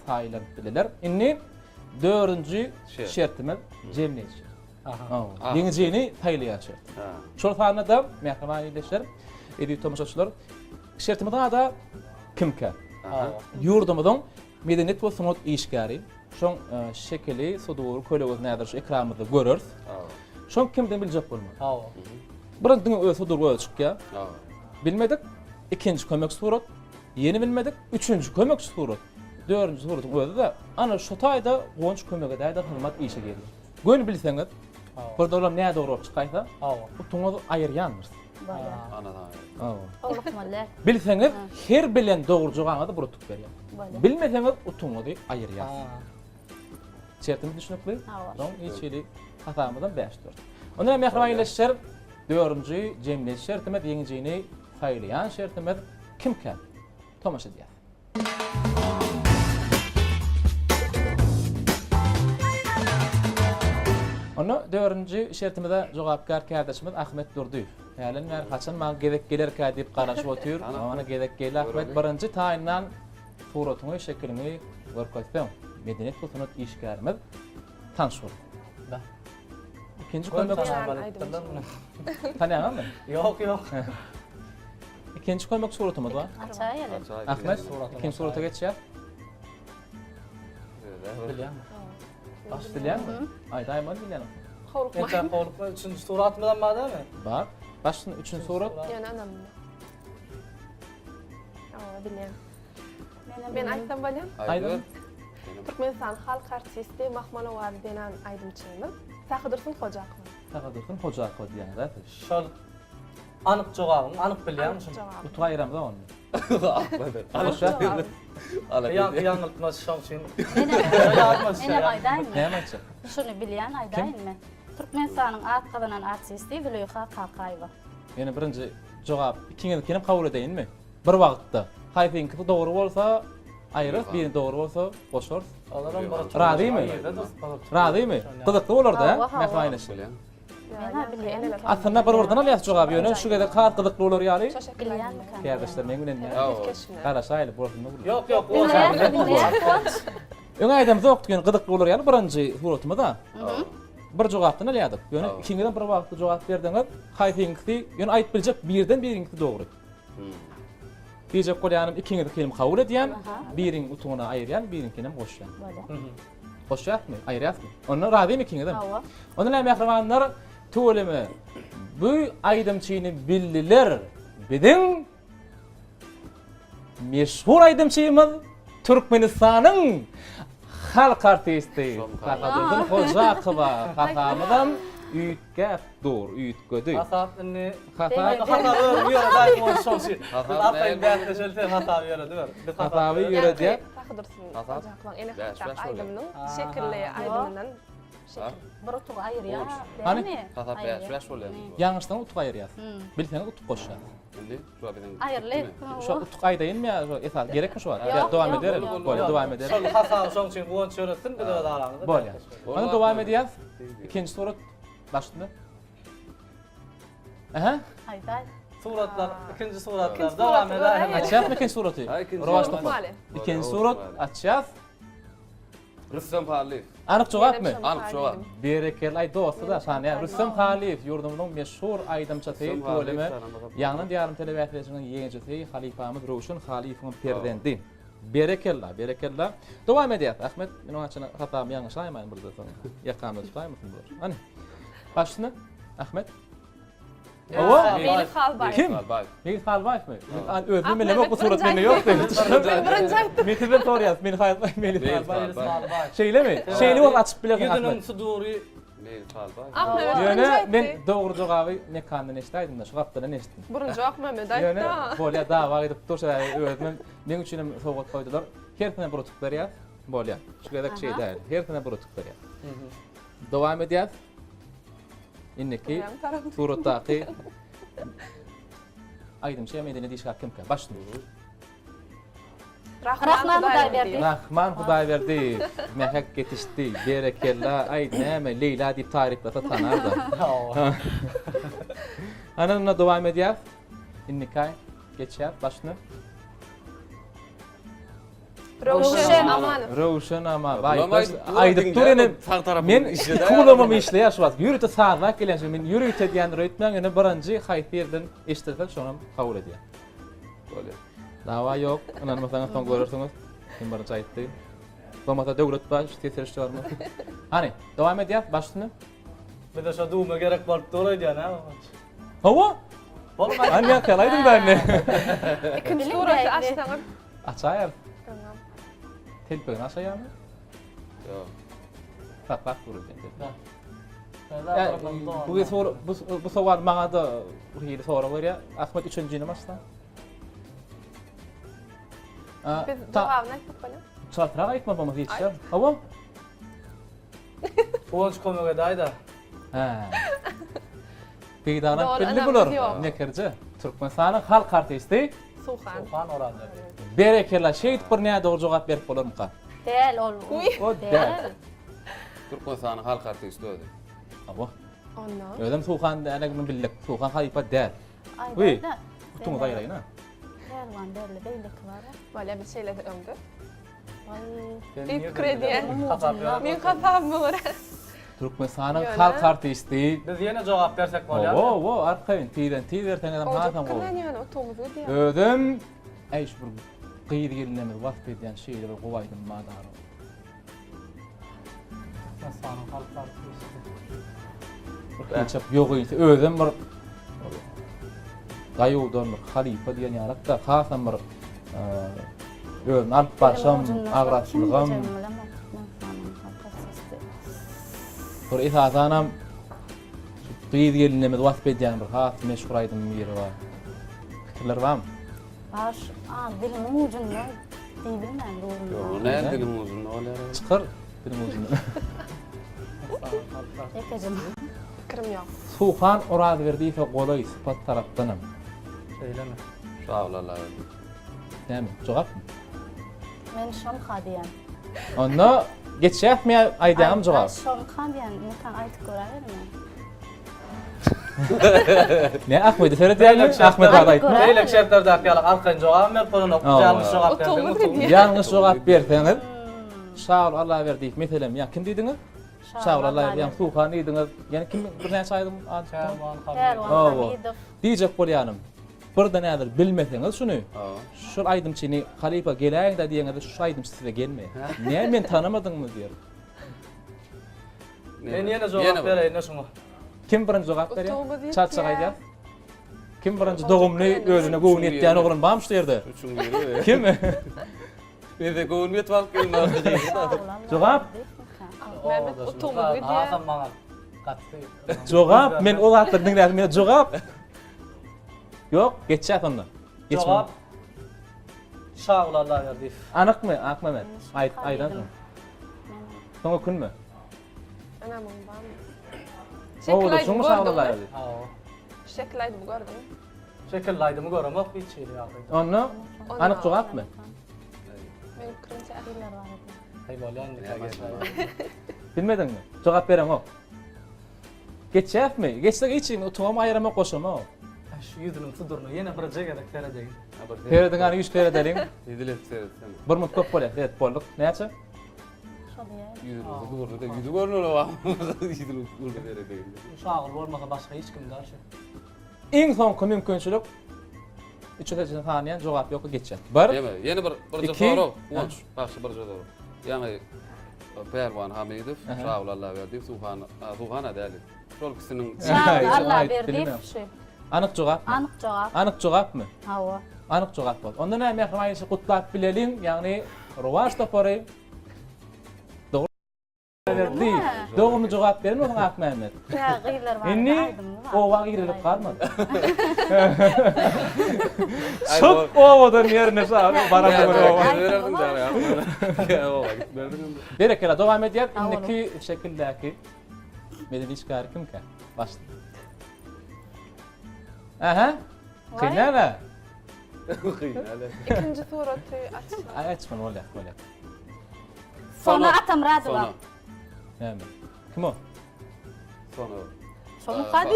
saýlanyp bilerler. Indi dördünji şertimiz jemleýji şert. Ýeňijini saýlaýan şert. Şol sanda-da mähriban ildeşler, eziz tomaşaçylar, şertimiziň ady Kimkä? Ýurdumyzyň medeniýet we sungat işgäri, şoň e, şekili, sudury, kölegesini häzir şu ekranymyzda göreris. Şoň kimden biljek bolmaly. Birinji diňe öz sudury göze çykýar. Bilmedik, ikinji kömek surat, ýene bilmedik, üçünji kömekçi surat, dördünji suratyň özi-de ana şu taýda Guwanç kömek edäýde hyzmat işe girýär. Göni bilseňiz, bir dolam nädogry bolup çykaýsa, utuňyzy aýyrýandyrys. Bilseňiz, her bilen dogry jogabyňyzy bir utuk berýär. Bilmeseňiz, utuňyzy aýyrýar. Şertimiz düşnükli? Soň hiç hili hasabymyzam 5-4. Onda mähriban ildeşler, dördünji jemleýji şertimiz, ýeňijini saýlaýan şertimiz kimkä? Tomaşa edýäs. Onda dördünji şertimize jogapkär kärdeşimiz Ahmet Durdyýew. Hälem bäri haçan maňa gezek gelerkä diýip garaşyp otyr. Ana gezek geldi Ahmet. Birinji taýyndan suratyňy, şekiliňi görkezseň, medeniýet we sungat işgärimiz tanyş bol. Ikinji kömek. Tanýaňyzmy? Ýok, ýok. Ikinji kömek suratymyz bar. Açaýaly. Ahmet, ikinji surata geçýär. Bilýäňmi? Baş bilýäňmi? Aýdaýmaly bilýäňmi? Howlukma. Entäk howlukma. Üçünji suratymyz hem bar dälmi? Bar. Başyny üçünji surat. Ýöne anam. Awa, bilýän. Men aýtsam bolýarmy? Aýdyň. Türkmenistan halk artisti Mahmal owazly zenan aýdymçymyz Sahydursun Hojakowa. Sahydursun Hojakowa diýýäňiz-ä siz? Şol Anyk jogabyň, anyk bilýäňmi şuny? Utuk aýyramyz ony. Ýaňky ýaňyltmaç şoň üçin. Menem aýdaýynmy? Näme aýtjak? Şuny bilýän aýdaýynmy? Türkmenistanyň at gazanan artisti Züleýha Kakaýewa. Ýöne birinji jogap ikiňiziňkinem kabul edeýinmi? Bir wagtda. Haýsyňkysy dogry bolsa aýyrarys, biri dogry bolsa goşarys. Razymy? Razymy? Gyzykly bolardy, hä? Mähriban ýeneşler. Aslynda bir birden alýas jogaby ýöne şu gezek has gyzykly bolar ýaly. Kärdeşler meň bilen garaşaýly bolsun. Ýok ýok. Öň aýdamyzokdy ýöne gyzykly bolar ýaly birinji suratymyz-a. Bir jogapdan alýardyk. Ýöne ikiňizem bir wagtda jogap berdiňiz. Haýsyňkysy ýöne aýdyp biljek birden biriňkisi dogry. Diýjek bolýanym ikiňiziňkinem kabul edýän, biriň utugyny aýyrýan, biriňkinem goşýan. Goşýasmy? Aýyrýasmy? Onda razymy ikiňizem? Hawa. Onda näme mähribanlar, tüweleme. Bu aýdymçyny bildiler. Biziň meşhur aýdymçymyz Türkmenistanyň halk artisti Sahadursun Hojakowa kakamyzam. Üýtgäp dur, üýtgedi. Hasap indi Hasap Hasaby özüň ýöredäý Guwanç şoň üçin. Hasap Biz arkaýyn bäsleşeli sen hasaby ýörediber. Biz Hasaby ýöredýär. Sahy Dursun Hasap Hojakowyň Ene bäş hakdaky bäş bolýar. aýdymynyň şekilli aýdymyndan şekil. Bir utuk aýyrýar. Hany? Hasap 5-5 bolýar. Ýalňyşsaň utuk aýyrýas. Bilseňiz utuk goşýas. Indi şu biziň Aýyrly. Şu utuk aýdaýynmy ýa şu esas gerekmi şu wagt? Ýok, Dowam ýok, ederin. ýok. Bolýar, dowam ederin. Şol hasaby şoň üçin Guwanç ýöretsin biz öz aramyzda. Bolýar. Onda dowam edýäs. Ikinji surat başynda. Aha. Aýdaý. Suratlar, ikinji suratlar dowam edäýelim. Açýasmy ikinji suraty? Ha, ikinji Rowaç surat. topar. Ikinji surat açýas. Rüstem Hallyýew. Anyk jogapmy? Anyk jogap. Berekella, aý dosty-da şanýar. Rüstem Hallyýew ýurdumyzyň meşhur aýdymçysy, tüweleme Ýaňlan diýarym telebäsleşiginiň ýeňijisi, halypamyz Röwşen Hallyýewiň perzendi. Berekella, berekella. Dowam edýäs. Ahmet, men oňa çenli hasabymy ýalňyşlaýmaýyn birde soň. Ýakamda tutaýmasyn bular. Hany. Başyny Ahmet. Hawa. Meýlis Halbaýew. Kim? Meýlis Halbaýewmi? Özümi bilemok bu surat mende ýok diýip. Men birinji aýtdym. Men sizden soraýas. Men Meýlis Halbaýew. Şeýlemi? Şeýle bolsa açyp bilersiň Ahmet. Ýüzüniň sudury Meýlis Halbaýew. Ahmet birinji Ýöne aýtdy. men dogry jogaby Mekandan eşidäýdim-de, şu gapdadan eşitdim. Birinji Akmehmet aýtdy. Ýöne bolýar dawa gidip dur sebäbi özümem meň üçinem sowgat goýdular. Hersine bir utuk berýäs. Bolýar. Şu gezek şeý däl. Hersine bir utuk berýäs. Dowam edýäs. Indiki suratdaky aýdymçy ýa medeniýet işgäri kimkä? Başyny. Rahman Hudaýberdi. Rahman Hudaýberdi. Mähek ýetişdi. Berekella. Aý näme Leýla diýip taryplasa tanarda. Ana indi dowam edýäs. Indiki geçýäs başyny. Röwşen Amanow. Röwşen Aman. Bulam Aýdyp dur ene. Sag tarapym Men işledi. Kulamam işleýär şu wagt. Ýörite sazlap gelýän şu men ýörite diýendir öýtmäň ýöne birinji haýsy ýerden eşidirseň şonam kabul edýän. Bolýar. Dawa ýok. Ynanmasaňyz soň görersiňiz. Kim birinji aýtdy. Bolmasa Döwlet bar, şu ses režissýorymyz. Hany, dowam edýäs baş üstüne. Bize şo dume gerek bolup dur öýdýän hä Guwanç. Hawa. Bolmaý. Hany ýa aýdyň da indi. Ikinji suraty açsaňyz. Açaýarys. Telpegini açaýarmy? Ýok. Saklap dur öýdýän. Bu sor bu bu sowal maňa da bir hili sorag berýär. Ahmet üçünjini açsa. Biz jogabyny aýtsak bolýar. Çaltrak aýtma bolmasa ýetişer. Hawa. Guwanç kömek edäýdä. Hä. Peýdalanyp Doly bildi ynamymyz bular. ýok. Mekirje. Türkmenistanyň halk artisti Suhan. Suhan Orazberdi. Berekella şeýdip bir nädogry jogap berip bolarmyka? Däl ol. O däl. Türkmenistanyň halk artisti özi. Hawa. Onda. Özem Suhan däligini bildik. Suhan halypa däl. Wiý. Aýdaýda. Utuňyzy aýraýyn ha. Pälwan belli beýleki bar. Bolýa biz şeýle-de öňde. Sen Diýip nirden pikir edýän. bilýäň? Hasap ýöret. Meň hasabyma görä. Türkmenistanyň Ýöne- halk artisti. Biz ýene jogap bersek bolýarmy? Hawa, hawa, arkaýyn tizden tiz berseňizem Gowja hasam gowy. pikirlen ýöne otagymyz gidýär. Özem äý şu bir gyz gelinlerimizi wasp edýän şeýle bir gowy aýdym bar dara. Türkmenistanyň halk artisti. Bir hiçap ýok ýa özem bir gaýuwdan bir halypa diýen ýalak-da hasam bir özüni alyp barşam, agraslygam. Bir esasanam şu gyz gelinlerimizi wasp edýän bir has meşhur aýdymyň biri bar. Pikirler barmy? Bar, a, dilimiň ujunda diýbilmän durun. Ýok, näme diliň ujunda bolýar? Çykar diliň ujunda. Ýekejim. Pikirim ýok. Suhan Orazberdiýewe golaý sypat tarapdanam. Şeýlemi? Şaguly Allaberdi. Näme, jogapmy? Men şomka diýen. Onda geçýäsmi ýa aýdýaňmy jogap? Şomka diýen, Mekan aýdyp göräýermi? Ne Ahmedi seredýärmi? Ahmet zat aýtma. Beýleki şertlerdäki ýaly arkaýyn jogabam berip bolanok. Ýalňyş jogap berseň utuň. Ýalňyş jogap berseňiz, Şaguly Allaberdiýew meselem, ýa kim diýdiňiz? Şaguly Allaberdiýew, ýa Suhan diýdiňiz. Ýene kim birnäçe aýdym ady tutdy? Pälwan Pälwan Hamidow. Diýjek bolýanym, birden häzir bilmeseňiz şuny, şol aýdymçyny halypa geläýiň-dä diýeňizde şu aýdymçy size gelmeýär. Näme meni tanamadyňmy diýer. Men ýene jogap bereýin-de şuňa. Kim birinji jogap berýär? Utugymyz ýetýär. Çalt-çalt aýdýas. Kim birinji dogumly özüne göwni ýetýän oglan barmy şu ýerde? Üçüň biri. Kim? Mende göwün ýetip alyp gelmez. Jogap? Mehmet utugymyz gidýär. Hasam maňa. Gaty. Jogap men o zatlary diňläsim ýok. Jogap. Ýok, geçýäs onda. Jogap. Şaguly Allaberdiýew. Anykmy, Akmehmet? Aýt, aýdansyň. Soň ökünme. Ynamyň barmy? Şekil aýdymy gördüňmi? Hawa. Şekil aýdymy gördüňmi? Şekilli aýdymy göremok hiç hili ýagdaýda. Onda anyk jogapmy? Meniň pikirimçe Haý bolýa indi geçäýeli. Bilmediňmi? Jogap bereňok. Geçýäsmi? Geçsek hiç indi utugam aýyramok goşamok. Şu ýüzüniň suduryna ýene birje gezek seredeýin. Serediň hany üç seredeliň. Hezil edip seretsene. Bir minut köp bolýar. Seret bolduk. Näçe? Şo diýäý. Ýüzüniň suduryna da ýüzi görünür o Ýüzüniň suduryna seredeýin. Şaguly bolmasa başga hiç kim däl şu. Iň soňky mümkinçilik üçe çenli sanaýan jogap ýok geçýär. Bir. Ýene ýene bir birje sorag. Guwanç, bagşy birje sorag. Ýaňy Pälwan Hamidow, Şaguly Allaberdiýew, Suhan, Suhan-a däl. Şol ikisiniň Şaguly Allaberdiýew şu. Anyk jogapmy? Anyk jogap. Anyk jogapmy? Hawa. Anyk jogap boldy. Onda näme mähriban ilçi gutlap bileliň, ýagny Rowaç topary Berdi. Dogrumy jogap beren bolsaň Akmämmet. Ýa gyzlar bar. Indi oba girilip galmady. Çok owadan ýerine baran oba. Berekella dowam edýär. Indiki şekildäki medeni işgäri kimkä? Başla. Aha. Kyn näme? Kyn näme? Ikinji suraty aç. Aç muny bolýar, bolýar. Sona Atamyradowa. Sona. Näme? Kim o? Sona. Sona Hadi.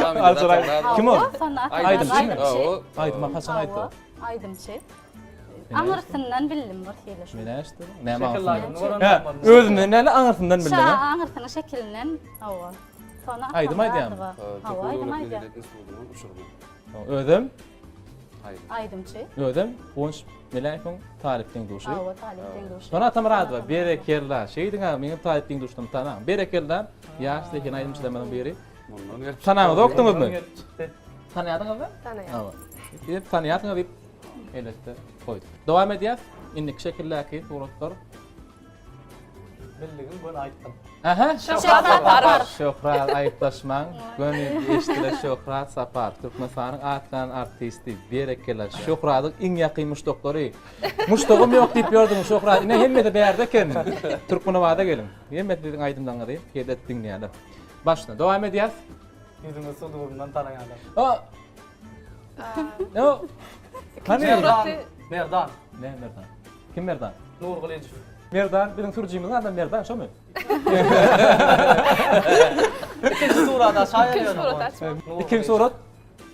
Sona Atamyradowa. Kim o? Sona Aýdymçymy? Aýdyma haçan aýtdy? Aýdymçy. Aňyrsyndan bildim bir hili şu. Men eşitdim. Näme aňyrsyndan? Özünden näle aňyrsyndan bildiň? Şa aňyrsynyň şekilinden. Hawa. Sona Aýdym aýdýarmy? Hawa, aýdym aýdýar. Özüm Aýdymçy. Özem Guwanç Meläýewiň talyp deň-duşy. Hawa, talyp deň-duşy. Sona Atamyradowa, berekella. Şeýdiň-ä, meňem talyp deň-duşlarym tanaň. Berekella, ýaş zehin aýdymçylarymyzyň biri. Mundan gelip Tanaňyzokdyňyzmy? Gelip çykdy. Tanaýardyňyzmy? Tanaýan. Hawa. Diýip tanaýarsyňyz diýip elbetde goýduk. Dowam edýäs. Indiki şekildäki suratlar. Bildigim göni aýtdym. Aha, Şöhrat Saparow. Şöhrat aýyplaşmaň. Göni eşitdiler Şöhrat Saparow. Türkmenistanyň at gazanan artisti. Berekella. Şöhradyň iň ýakyn muşdaklary. Muşdagym ýok diýip ýördüň Şöhrat. Ine hemmesi bärde eken. Türkmenabada geliň. Hemmesi siziň aýdymlaryňyzy hezret diňleýärler. Başla. Dowam edýäs. Ýüzüňi suduryndan tanaýarlar. O. O. Hany? Merdan. Merdan. Ne Merdan? Kim Merdan? Nurgylyjow. Merdan biziň sürüjimiziň adam Merdan şomy? İkinci surat aşağı İkinci surat açma. İkinci surat.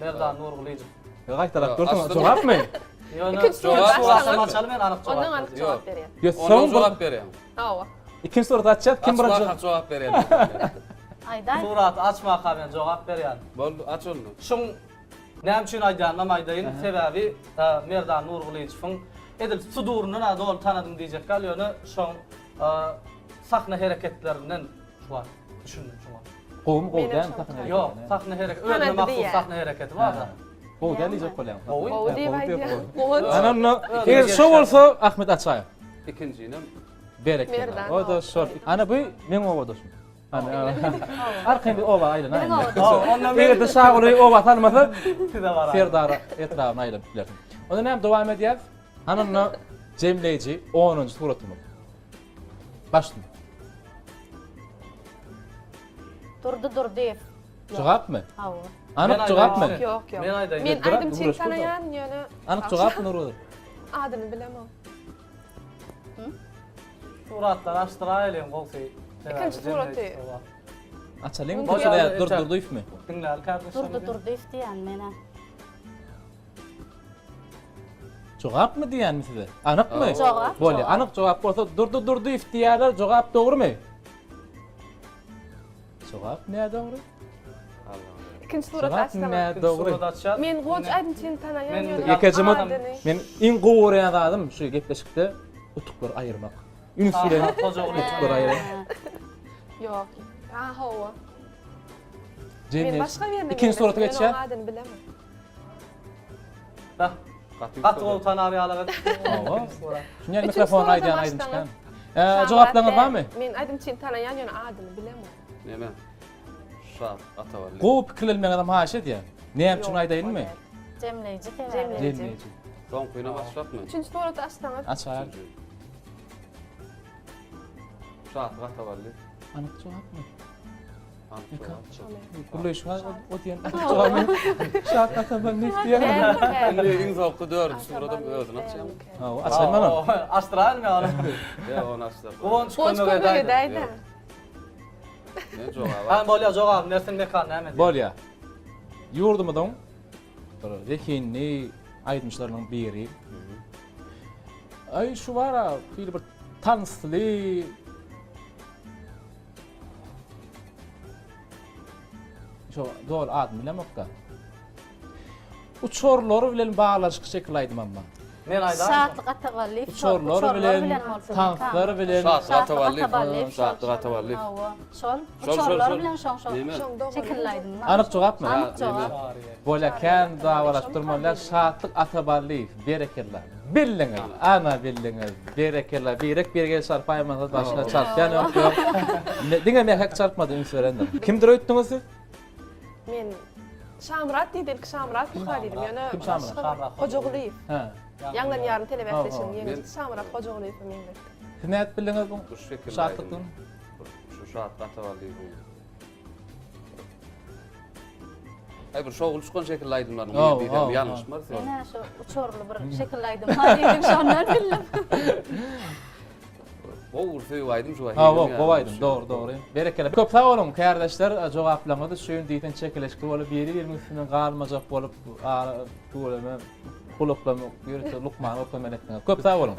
Merdan Nurgylyjow. Gaýtalap dursuň jogapmy? İkinci surat açsaň açaly men anyk jogap. Ondan anyk jogap berýän. Ýok, Ondan jogap berýän. Hawa. İkinci surat açýas kim birinji? Açmaka jogap berýän. Aýdaý. Surat açmaka men jogap berýän. Boldy, aç ony. Şuň Näme üçin aýdýanymam aýdaýyn, sebäbi Merdan Nurgylyjowyň edil suduryndan-a doly tanadym diýjek däl, ýöne şoň sahna hereketlerinden şu wagt düşündim şuňa. Gowumy gowy dälmi sahna hereketi? Ýok, sahna hereket, özüne mahsus sahna hereketi bar-da. Gowy däl diýjek bolýaň. Gowy. Gowy diýip aýdýan. Gowy. Ana onda, eger şo bolsa Ahmet Açaýew. Ikinjinem. Berekella. O-da şol. Ana bu meň obadaşym. Arkaýyn bir oba aýlanaýyn. Eger-de Şaguly oba salmasa, Serdar etrabyna aýlanyp bilersiň. Onda näme dowam edýäs? Hany onda jemleýji 10-njy suratymyz. Başla. Durdy Durdyýew. Jogapmy? Hawa. Anyk jogapmy? Ýok, ýok. Men aýdaýyn. Men aýdymçyny tanaýan, ýöne Anyk jogapmy Nurgözel? Adyny bilemok. Suratlary açdyraýalyň gowsy. Ikinji suraty. Açalyň. Bolýar, Durdy Durdyýewmi? Diňläli kardeşlerimizi. Durdy Durdyýew diýýän men-ä. Jogapmy diýýänmi size? Anykmy? Jogap. Bolýar. Anyk jogap bolsa Durdy Durdyýew diýýärler. Jogap dogrumy? Jogap nädogry? Ikinji surat açsam. Nädogry. Men goç aýdymçyny tanaýan ýöne. Ýekeje mut. Men iň gowy görýän zadym şu gepleşikde utuklary aýyrmak. Üns bilen utuklary aýyrmak. Ýok. Ha hawa. Men başga birini. Ikinji surata geçýär. Adyny bilemok. Gaty gowy tanar ýaly. Hawa. Şuny mikrofon aýdýan aýdymçy. Jogaplaryňyz barmy? Men aýdymçyny tanaýan, ýöne adyny bilemok. Näme? Şat Ataballi. Gowy pikirlenmegiňizem haýyş edýän. Näme üçin aýdaýynmy? Jemleýji sebäbi. Jemleýji. Soňkyny açjakmy? Üçünji suraty açsaňyz. Açar. Şat Ataballi. Anyk jogapmy? Anyk jogap. Gürleýşiň o diýen anyk jogapmy? Şat Ataballi diýen. Indi iň soňky dördünji suratam özüni açýan. Hawa, açaýyn ony. Açdyraýyn men ony. Ýok, ony açdyr. Guwanç Guwanç kömek kömek edäýdi. edäýdi. Men jogaby. Ha, bolýar, jogabyny bersin Mekan näme diýýär? Bolýar. Ýurdumyzyň bir zehinli aýdymçylarynyň biri. Aý şu bara hili bir tansly Şu doly adyny bilemokda. Uçarlar bilen baglanyşykly şekil aýdym amma. Men aýdaýyn. Şatlyk Ataballyýew. Uçarlar bilen, tanklar bilen. Şatlyk Ataballyýew. Şatlyk Ataballyýew. Hawa, şol. Uçarlar bilen şoň şol. Şekilli aýdym. Anyk jogapmy? Anyk jogap. Bolýa kän dawalaşyp durmalylar. Şatlyk Ataballyýew. Berekella. Bildiňiz. Ana bildiňiz. Berekella. Birek birege el çarpaýmasaňyz başyna çarpýan ýok ýok. Diňe mähek çarpmady üns berendir. Kimdir öýtdüňiz siz? Men Şamyrat diýdi, ilki Şamyrat Muha diýdim. Ýöne Kim Şamyrat? başga Hojagulyýew. Hä. Ýaňlan ýarym telebäsleşigiň ýeňijisi Men- Şamyrat Hojagulyýewe meňzetdim. Siz nädip bildiňiz bu Şu şekilli şatlykdan? aýdym. Şu Şatlyk Ataballyýewiň. Aý bir şowly çykan şekilli aýdymlarynyň biri diýsem ýalňyşmarys. Men-ä şu uçarly bir şekilli aýdym bar diýdim, şondan bildim. Gowy bir söýgi aýdym şu. Hawa, gowy aýdym, dogry, dogry. Berekella. Köp sag boluň, kärdeşler, jogaplaryňyz üçin diýseň çekeleşikli bolup, biri-biriniň üstünden galmajak bolup, ara tüweleme gulaklamy ýörite lukmana görkezmeli etdiňiz. Köp sag boluň.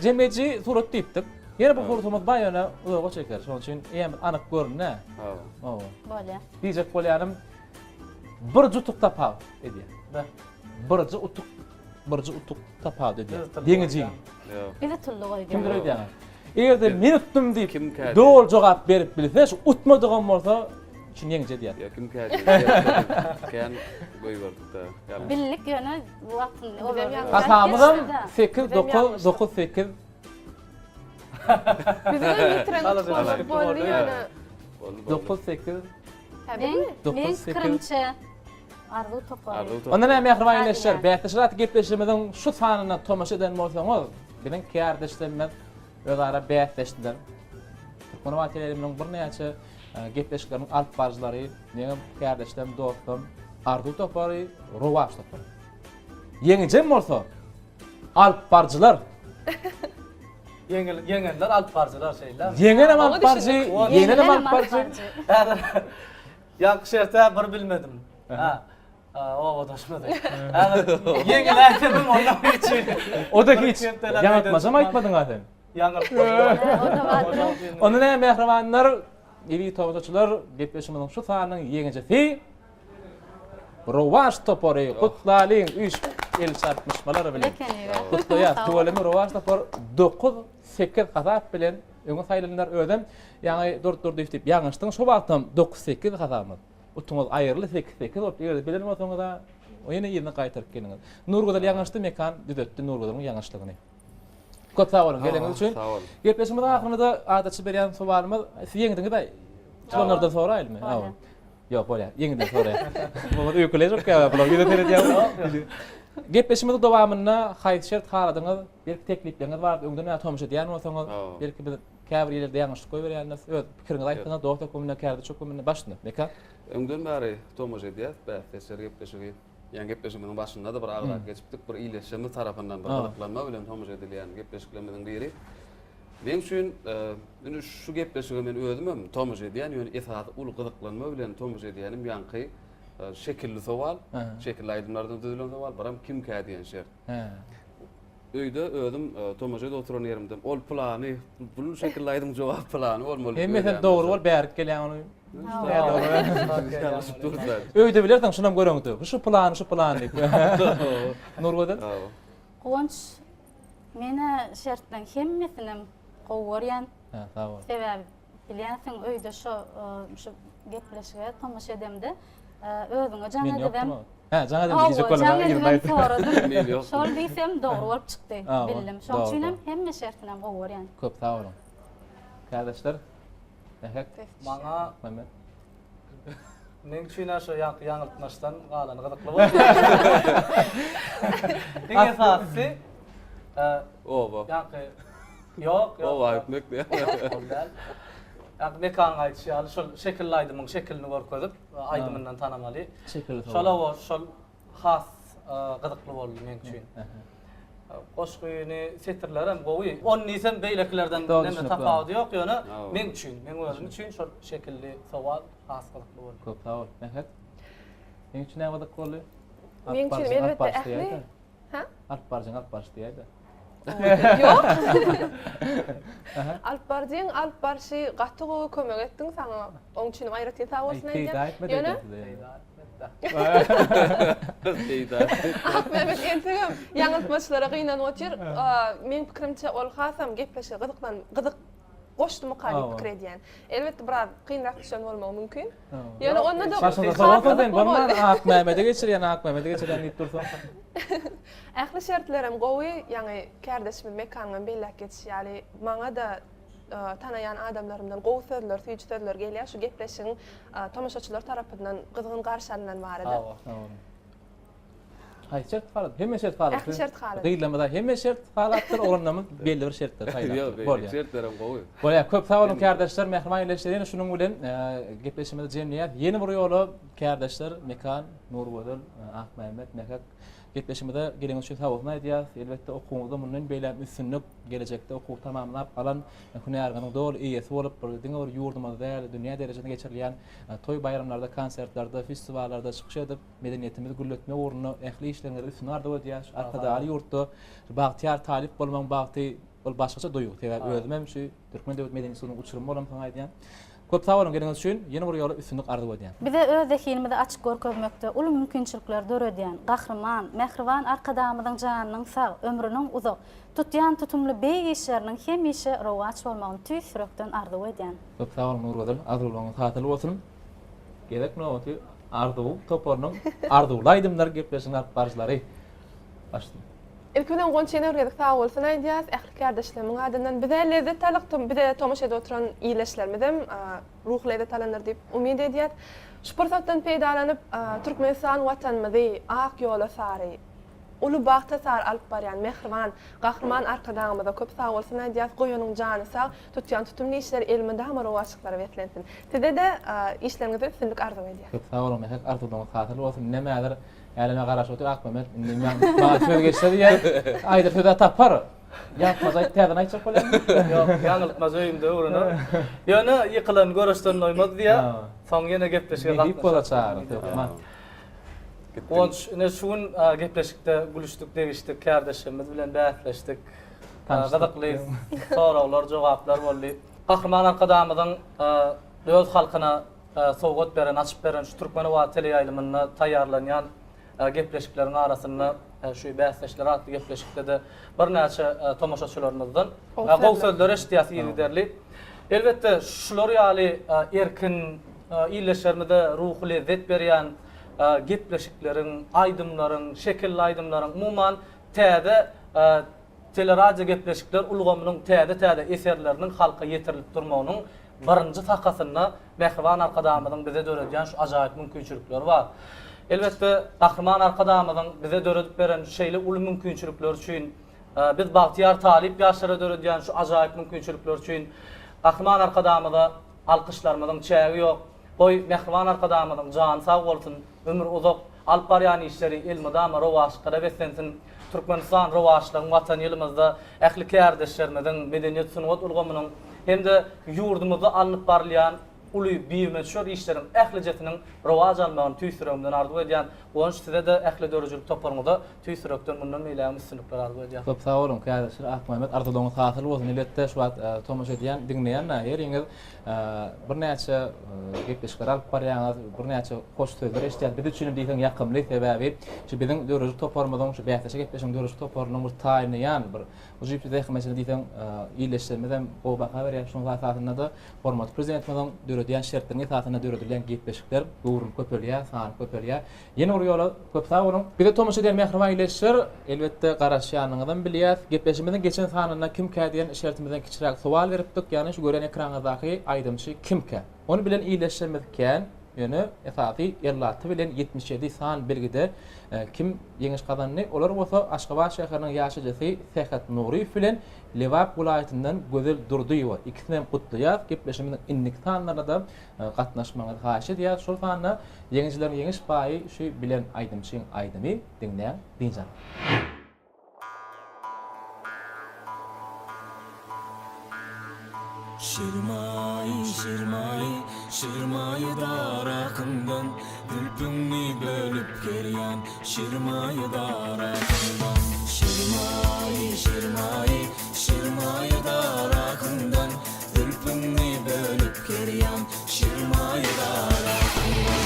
Jemleýji surat diýipdik. Ýene bir pursatymyz bar, ýöne uzaga çeker. Şonuň üçin eýýäm anyk göründi. Hawa. Hawa. Bolýar. Diýjek bolýanym bir jutuk tapawut edýär. Birje utuk birje utuk tapawut edýär. Deňijiň. Bizi tully goýdy. Kimdir öýdýäňiz? Eger-de men utdum diýip doly jogap berip bilse, şu utmadygam bolsa, şuny ýeňiji edýär. Ýa kim kädi? Kän goýberdik-de. Bildik ýöne wagtynda. Hasamyzam 8 9 9 8 Biziň hem ýitiren utugymyz boldy ýöne. 9 8 Men pikirimçe Arzuw topary. Onda näme mähriban ildeşler, bäsdeşler atly gepleşigimiziň şu sanyna tomaşa eden bolsaňyz, biziň kärdeşlerimiz özara bäsleşdiler. Türkmenobat teleýaýlymynyň birnäçe e, gepleşikleriniň alyp baryjylary, meňem kärdeşlerim, dostlarym Arzuw topary, Rowaç topary. Ýeňijem bolsa alyp baryjylar. Ýeňil, ýeňenler alyp baryjylar şeýle. Ýeňenem alyp baryjy, ýeňenem alyp baryjy. Häzir Ýaňky şerte bir bilmedim. Ha. Obadaşymyz. Häzir ýeňil aýtdym onda hiç. O-da hiç. Ýaňyltmajam aýtmadyň-a sen. Ýaňyltmajam. Onda näme mähribanlar, eziz tomaşaçylar, gepleşigimiziň şu sanynyň ýeňijisi Rowaç topary. Gutlalyň üýşüp el çarpyşmalar bilen. Gutlaýas. Tüweleme Rowaç topar 9 8 hasap bilen öňe saýlandylar. Özem Ýaňy Durdy Durdyýew diýip ýalňyşdyň. Şo wagtam dokuz-sekiz hasabymyz. Utuňyz aýryldy, sekiz-sekiz bolupdy. Eger-de bilen bolsaňyz-a, ýene yzyna gaýtaryp geliňiz. Nurgözel ýalňyşdy, Mekan düzetdi Nurgözeliň ýalňyşlygyny. Köp sag boluň geleniňiz üçin. Sag boluň. Gepleşigimiziň ahyrynda-da adatça berýän sowalymyz, siz ýeňdiňiz-aý? Turanlardan soraýlymy? Hawa. Ýok, bolýar. Ýeňiden soraýar. Bolmasa öýkelejek käbir bular ýüze seredýär. Gepleşigimiziň dowamynda haýsy şert haladyňyz? Belki teklipleriňiz bardyr, öňden bäri tomaşa edýän bolsaňyz, belki biz Käbir ýerlerde ýalňyşlyk goýberýändiris. Öz pikiriňizi aýtsaňyz, dost hökmünde, kärdeş hökmünde başynda. Meka. Öňden bäri tomaşa edýäs bäsdeşler gepleşigi. Ýaňy gepleşigimiziň başynda-da bir agzap geçipdik. Bir ildeşlerimiz tarapyndan bir gyzyklanma bilen tomaşa edilýän gepleşiklerimiziň biri. Meň üçin indi şu gepleşige men özümem tomaşa edýän, ýöne esasy uly gyzyklanma bilen tomaşa edýänim ýaňky şekilli sowal, şekilli aýdymlardan düzülen sowal, biram kimkä diýen şert. Öýde özüm tomaşa edip oturan ýerimden ol pylany, bul şekilli aýdym jogap pylany bolmaly. Hemmesem dogry bolup bärik gelýän ony. Ýalňyşyp dursa. Öýde bilersiň şunam göreňde. Şu pylany, şu pylany diýip. Nurgözel. Guwanç menä şertleň hemmesinem gowy görýän. Hä, sag bol. Sebäbi bilýänsiň öýde şo şu gepleşige tomaşa edemde özüňe jaň edibem. Hä, jaň edemde diýjek Hawa, jaň edibem soradym. Şol diýsem dogry bolup çykdy. Bildim. Şoň üçinem hemme şertinem gowy görýän. Köp sag boluň. Kärdeşler, Mähek. Maňa Mehmet. Meň üçin-ä şo ýaňky ýaňyltmaçdan galany gyzykly boldy. Iň esasysy Oba. Ýaňky Ýok, ýok. Oba gitmek diýýär. Ýok, ol däl. Ýaňky Mekanyň aýdyşy ýaly şol şekilli aýdymyň şekilini görkezip, aýdymyndan tanamaly. Şekilli sowal. Şol oba şol has gyzykly boldy meň üçin. Goşgyny setirlerem gowy. On diýsem beýlekilerden neme tapawudy ýok ýöne meň üçin, meň özüm üçin şol şekilli sowal has gyzykly boldy. Köp sag bol. Mähek. Seň üçin näme gyzykly boldy? Meň üçin elbetde ähli Hä? Alyp baryjyň alyp baryşy diýäýdä. Ýok. Alyp baryjyň alyp baryşy gaty gowy kömek etdiň saňa. Oň üçinem aýratyn sag bolsun aýdýan. Ýöne Akmämmet entegem ýaňyltmaçlara gynanyp otyr. Meň pikirimçe ol hasam gepleşige gyzyklan gyzyk goşdumyka diýip pikir edýän. Elbetde biraz kynrak düşen bolmagy mümkin. Ýöne onda-da Başyňda sowasaň sen bolman Akmämmede geçirýän, Akmämmede geçirýän diýip dursaň. Ähli şertlerem gowy, ýaňy kärdeşimiz Mekanyňam belläp geçişi ýaly, maňa-da tanaýan adamlarymdan gowy sözler, süýji sözler gelýär şu gepleşigiň tomaşaçylar tarapyndan gyzgyn garşy alynany barada. Haýsy şert halady? Hemme şert halady. Ähli şert halady. Gyzlarymyza hemme şert halapdyr, oglanlarymyz belli bir şertleri saýlapdyr. Bolýar. Şertlerem gowy. Bolýar. Köp sag boluň kärdeşler, mähriban ildeşler. Ýene şunuň bilen gepleşigimizi jemleýäs. Ýene bir ýola kärdeşler Mekan, Nurgözel, Akmämmet, Mähek gepleşigimize geleniňiz üçin sag bolsun aýdýas. Elbetde okuwyňyzda mundan beýläk üstünlik, gelejekde okuwy tamamlap alan hünäriňiziň doly eýesi bolup, bir diňe bir ýurdumyzda däl, dünýä derejesinde geçirilýän toý-baýramlarda, konsertlerde, festiwallarda çykyş edip, Medeniýetimizi gülletmek ugrunda ähli işleriňizde üstünlik arzuw edýäris. Şu Arkadagly ýurtda bagtyýar talyp bolmagyň bagty ol başgaça duýgy. Sebäbi özüm hem şu Türkmen döwlet medeni institutynyň uçurymy bolamsoň aýdýan. Köp sag boluň geleniňiz üçin. Ýene bir ýola üstünlik arzuw edýän. Bize öz zehinimizi açyp görkezmekde uly mümkinçilikleri döredýän Gahryman, mähriban Arkadagymyzyň janynyň sag, ömrüniň uzak, tutýan tutumly beýik işleriniň hemişe rowaç bolmagyny tüýs ýürekden arzuw edýän. Köp sag boluň Nurgözel, arzuwlaryňyz hasyl bolsun. Gezek nobaty Arzuw toparynyň Arzuwly aýdymlar gepleşigini alyp baryjylary başlasyn. Ilki bilen Gonç ýene bir gezek sag bolsun aýdýas ähli kärdeşlerimiň adyndan. Bize lezzet alyk, bize tomaşa edip oturan ildeşlerimizem ruhy lezzet alandyr diýip umyt edýäs. Şu pursatdan peýdalanyp Türkmenistan Watanymyzy ak ýola sary, uly bagta sary alyp barýan mähriban Gahryman Arkadagymyza köp sag bolsun aýdýas. Goý onuň jany sag, tutýan tutumly işleri elmydama rowaçlyklara beslensin. Size-de işleriňizde üstünlik arzuw edýän. Köp sag boluň Mähek arzuwlaryňyz hasyl bolsun. Indem häzir äleme garaşyp otyr Akmämmet. Indi maňa söz geçse diýýär. Aýdyr söz-ä tapar. Ýaňyltmaç aýt täzeden aýtjak bolýarmy? Ýok, ýaňyltmaç öýümde öwrener. Ýöne ýykylan göreşden doýmaz diýýär. Soň ýene gepleşige gatnaşar. Nesip bola çagyr hökman. Guwanç, ine şu gün gepleşikde gülüşdik, degişdik, kärdeşlerimiz bilen bäsleşdik. Gyzykly soraglar, jogaplar boldy. Gahryman Arkadagymyzyň öz halkyna sowgat beren, açyp beren şu Türkmen-Owazy teleýaýlymynda taýýarlanýan gepleşikleriň arasynda şu Bäsdeşler atly gepleşikde-de birnäçe tomaşaçylarymyzdan gowy sözler eşidýäs yzygiderli. Elbetde, şular ýaly erkin, ildeşlerimize ruhy lezzet berýän gepleşikleriň, aýdymlaryň, şekilli aýdymlaryň, umuman, täze teleradio gepleşikler ulgamynyň täze-täze eserleriniň halka ýetirilip durmagynyň birinji sakasynda mähriban Arkadagymyzyň bize döredýän şu ajaýyp mümkinçilikleri bar. Elbetde, Gahryman Arkadagymyzyň bize döredip beren şeýle uly mümkinçilikleri üçin, biz bagtyýar talyp ýaşlara döredýän şu ajaýyp mümkinçilikleri üçin Gahryman Arkadagymyza alkyşlarymyzyň çägi ýok. Goý, mähriban Arkadagymyzyň jany sag bolsun, ömri uzak, alyp barýan işleri elmydama rowaçlyklara beslensin! Türkmenistan rowaçlygyň Watany ýylymyzda ähli kärdeşlerimiziň, medeniýet-sungat ulgamynyň hem-de ýurdumyzda alnyp barylýan uly bimöçber işleriň ählijesiniň rowaç almagyny tüýs ýüregimden arzuw edýän. Guwanç size-de, ähli döredijilik toparyňyza tüýs ýürekden mundan beýlägem üstünlikler arzuw edýän. Köp sag boluň, kärdeşler Akmämmet arzuwlaryňyz hasyl bolsun. Elbetde şu wagt tomaşa edýän, diňleýän heriňiz birnäçe gepleşikler alyp barýaňyz, birnäçe hoş sözler eşidýäs. Biz üçin hem diýseň ýakymly, sebäbi şu biziň döredijilik toparymyzyň, şu bäsleşik gepleşigiň döredijilik toparynyň bir taýynlaýan bir ujypsyz zähmetine diýseň ildeşlerimiz hem gowy baha berýär. Şonuň esasynda-da hormatly Prezidentimiziň döredijilik. döredýän şertleriň esasynda döredilýän gepleşikler göwrümi köpelýär, sany köpelýär. Ýene bir ýola köp sag boluň. Bize tomaşa edýän mähriban ildeşler, elbetde garaşýanyňyzam bilýäs. Gepleşigimiziň geçen sanynda kimkä diýen şertimizden kiçiräk sowal beripdik, ýagny şu görýän ekranyňyzdaky aýdymçy kimkä? Ony bilen ildeşlerimiz kän, ýöne esasy 56 bilen 77 san belgide kim ýeňiş gazandy? Olar bolsa Aşgabat şäheriniň ýaşaýjysy Sähet Nuryýew bilen Lebap welaýatyndan Gözel Durdyýewa. Ikisini hem gutlaýas. Gepleşigimiziň indiki sanlarynda-da gatnaşmagyňyzy haýyş edýäris. Şol sanda ýeňijileriň ýeňiş paýy şu bilen aýdymçyň aýdymy diňläň dynç alyň. Şirmaýy, şirmaýy, şirmaýy darakyňdan, Zülpüňi bölüp gelýän şirmaýy darakyňdan. Şirmaýy, şirmaýy, şirmaýy darakyňdan, Zülpüňi bölüp gelýän şirmaýy darakyňdan.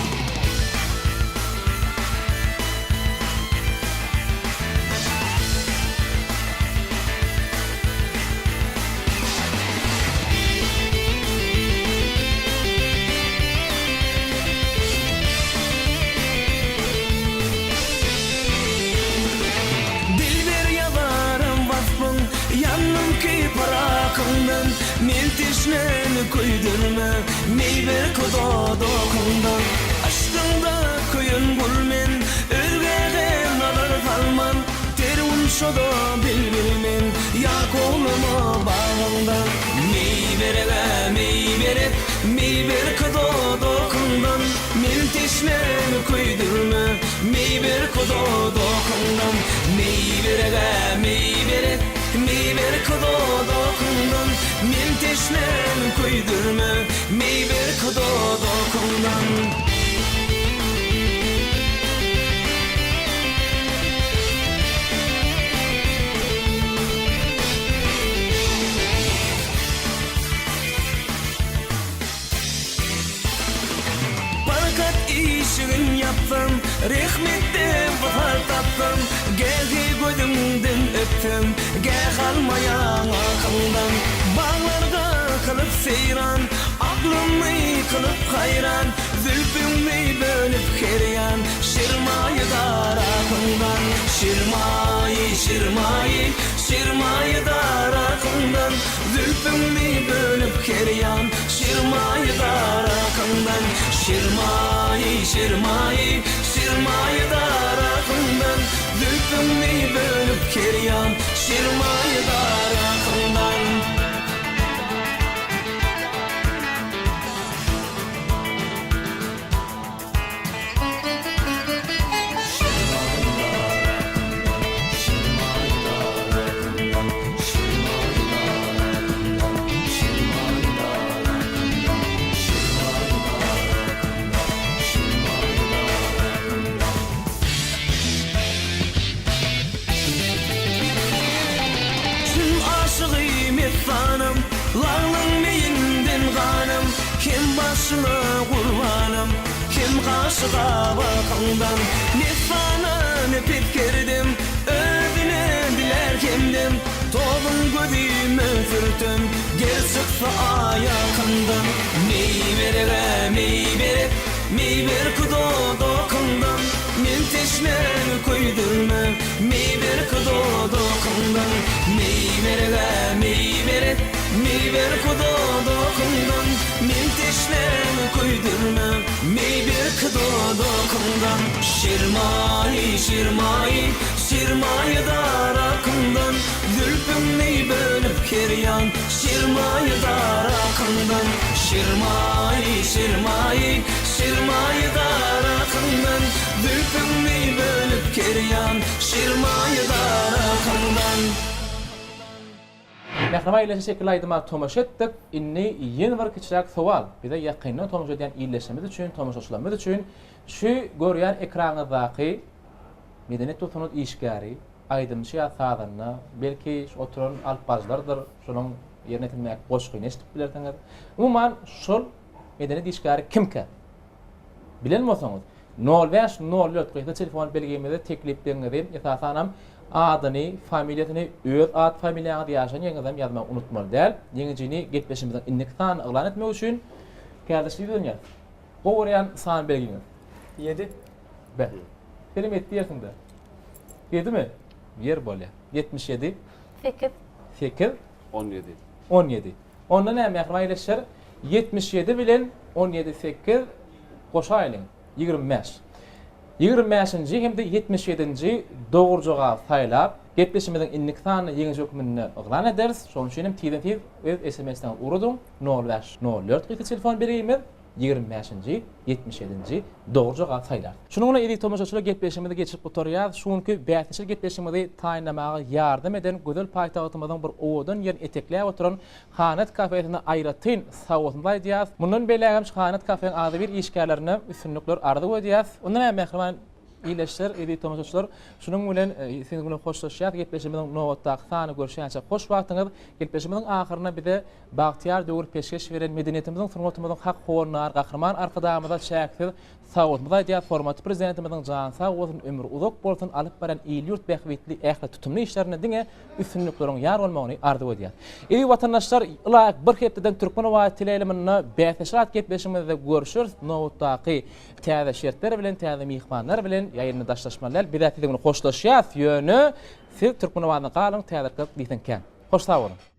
Dilber ýazaram waspyň, ýandym keýpirakyňdan, Men teşnäni köýdürme, meý ber dodakyňdan. Yşkyňda köýen gul men, özgäge nazar salman, Ter gunçada bilbil men, ýar kowlama bagyňdan. Meý bereg-ä, meý berek, meý ber dodakyňdan, Men teşnäni köýdürme, meý ber dodakyňdan. Meý bereg-ä, meý berek, meý ber dodakyňdan, Men teşnäni köýdürme, meý ber dodakyňdan. Barakat işigin ýapsam, Rehmetden wysal tapsam, Gähi gözüňden öpsem, Gäh almaýaň akyňdan. Baglarga kylyp seýran, Aklymy kylyp haýran, Zülpüňi bölüp her ýan, Şirmaýy darakyňdan. Şirmaýy, şirmaýy, şirmaýy darakyňdan. Zülpüňi bölüp her ýan, Şirmaýy darakyňdan. Şirmaýy, şirmaýy, şirmaýy darakyňdan. Zülpüňi bölüp her ýan, Şirmaýy darakyňdan. Çyn aşygy messanam, Laglyň meýinden ganam, Kem başyňa gurbanam, Kem gaşyga bakyňdan. Messana nepes kerdem, Özüne dilär hemdem, Tozun gözüme sürtem, Gel çyksa aýakyndan. Meý bereg-ä, meý berek, Meý ber dodakyňdan. Men teşnämi köýdürme, Meý ber dodakyňdan. Meý bereg-ä, meý berek, Meý ber dodakyňdan. Men teşnämi köýdürme, Meý ber dodakyňdan. Şirmaýy, şirmaýy, şirmaýy darakyňdan. Zülpüňi bölüp her ýan, Şirmaýy darakyňdan. Şirmaýy, şirmaýy, şirmaýy darakyňdan. Zülpüňi bölüp her ýan, Şirmaýy darakyňdan. Mähriban ildeşler şekilli aýdyma tomaşa etdik. Indi ýene bir kiçiräk sowal. Bize ýakyndan tomaşa edýän ildeşlerimiz üçin, tomaşaçylarymyz üçin şu görýän ekranyňyzdaky medeniýet we sungat işgäri, aýdymçy ýa sazanda, belki şu oturan alypbaryjylardyr, şolaryň ýerine ýetirmedäki goşgyny eşidip bilersiňiz. Umuman şol medeniýet işgäri kimkä? Bilen bolsaňyz, nol bäş nol dört gysga telefon belgimize teklipleriňizi, esasanam adyny, familiýasyny, öz at familiýaňyzy, ýaşaýan ýeriňizi hem ýazmagy unutmaly däl. Ýeňijini gepleşigimiziň indiki sanyny yglan etmek üçin. Kärdeşli ýüzlenýäs. Gowy görýän san belgiňiz? Ýedi. Be. Senem ýedi diýersiň-dä. Ýedimi? Ýer bolýar. 77. Sekiz. Sekiz. 17. 17. Onda näme mähriban ildeşler? 77 bilen 17 sekiz goşaýlyň. 25. 25-nji hem-de 77-nji dogry jogaby saýlap, gepleşigimiziň indiki sanyny ýeňiji hökmünde yglan ederis. Şonuň üçin hem tizden-tiz öz SMS-leriňizi ugradyň. Nol bäş, nol dört gysga telefon belgimiz. 25-nji, 77-nji dogry jogaby saýlarys. Şunuň bilen eziz tomaşaçylar gepleşigimizi geçirip gutarýarys. Şu günki bäsleşik gepleşigimizi taýynlamaga ýardam eden gözel paýtagtymyzyň bir owadan ýerini etekläp oturan Hanat kafesine aýratyn sagbolsunymyzy aýdýarys. Mundan beýlägem şu Hanat kafeň agzybir işgärlerine üstünlikler arzuw edýäris. Onda näme mähriban ildeşler, eziz tomaşaçylar, şunuň bilen siziň bilen hoşlaşýarys. Gepleşigimiziň nobatdaky sany görüşýänçä hoş wagtyňyz. Gepleşigimiziň ahyrynda bize Bagtyýar döwür peşgeş beren medeniýetimiziň, sungatymyzyň hak howandary Gahryman Arkadagymyza çäksiz sagbolsunymyzy aýdýarys. Hormatly Prezidentimiziň jany sag bolsun, ömri uzak bolsun, alyp barýan il-ýurt bähbitli ähli tutumly işlerinde diňe üstünlikleriň ýar bolmagyny arzuw edýäris. Eziz watandaşlar, ylaýyk bir hepdeden Türkmen owazy teleýaýlymynda bäsleşik atly gepleşigimizde görşeris. Nobatdaky täze şertler bilen, täze myhmanlar bilen ýaýlymda daşlaşmaly däl. Biz-ä siziň bilen hoşlaşýarys, ýöne siz Türkmen owazyna galyň, täzelikler diýseň kän. Hoş sag boluň!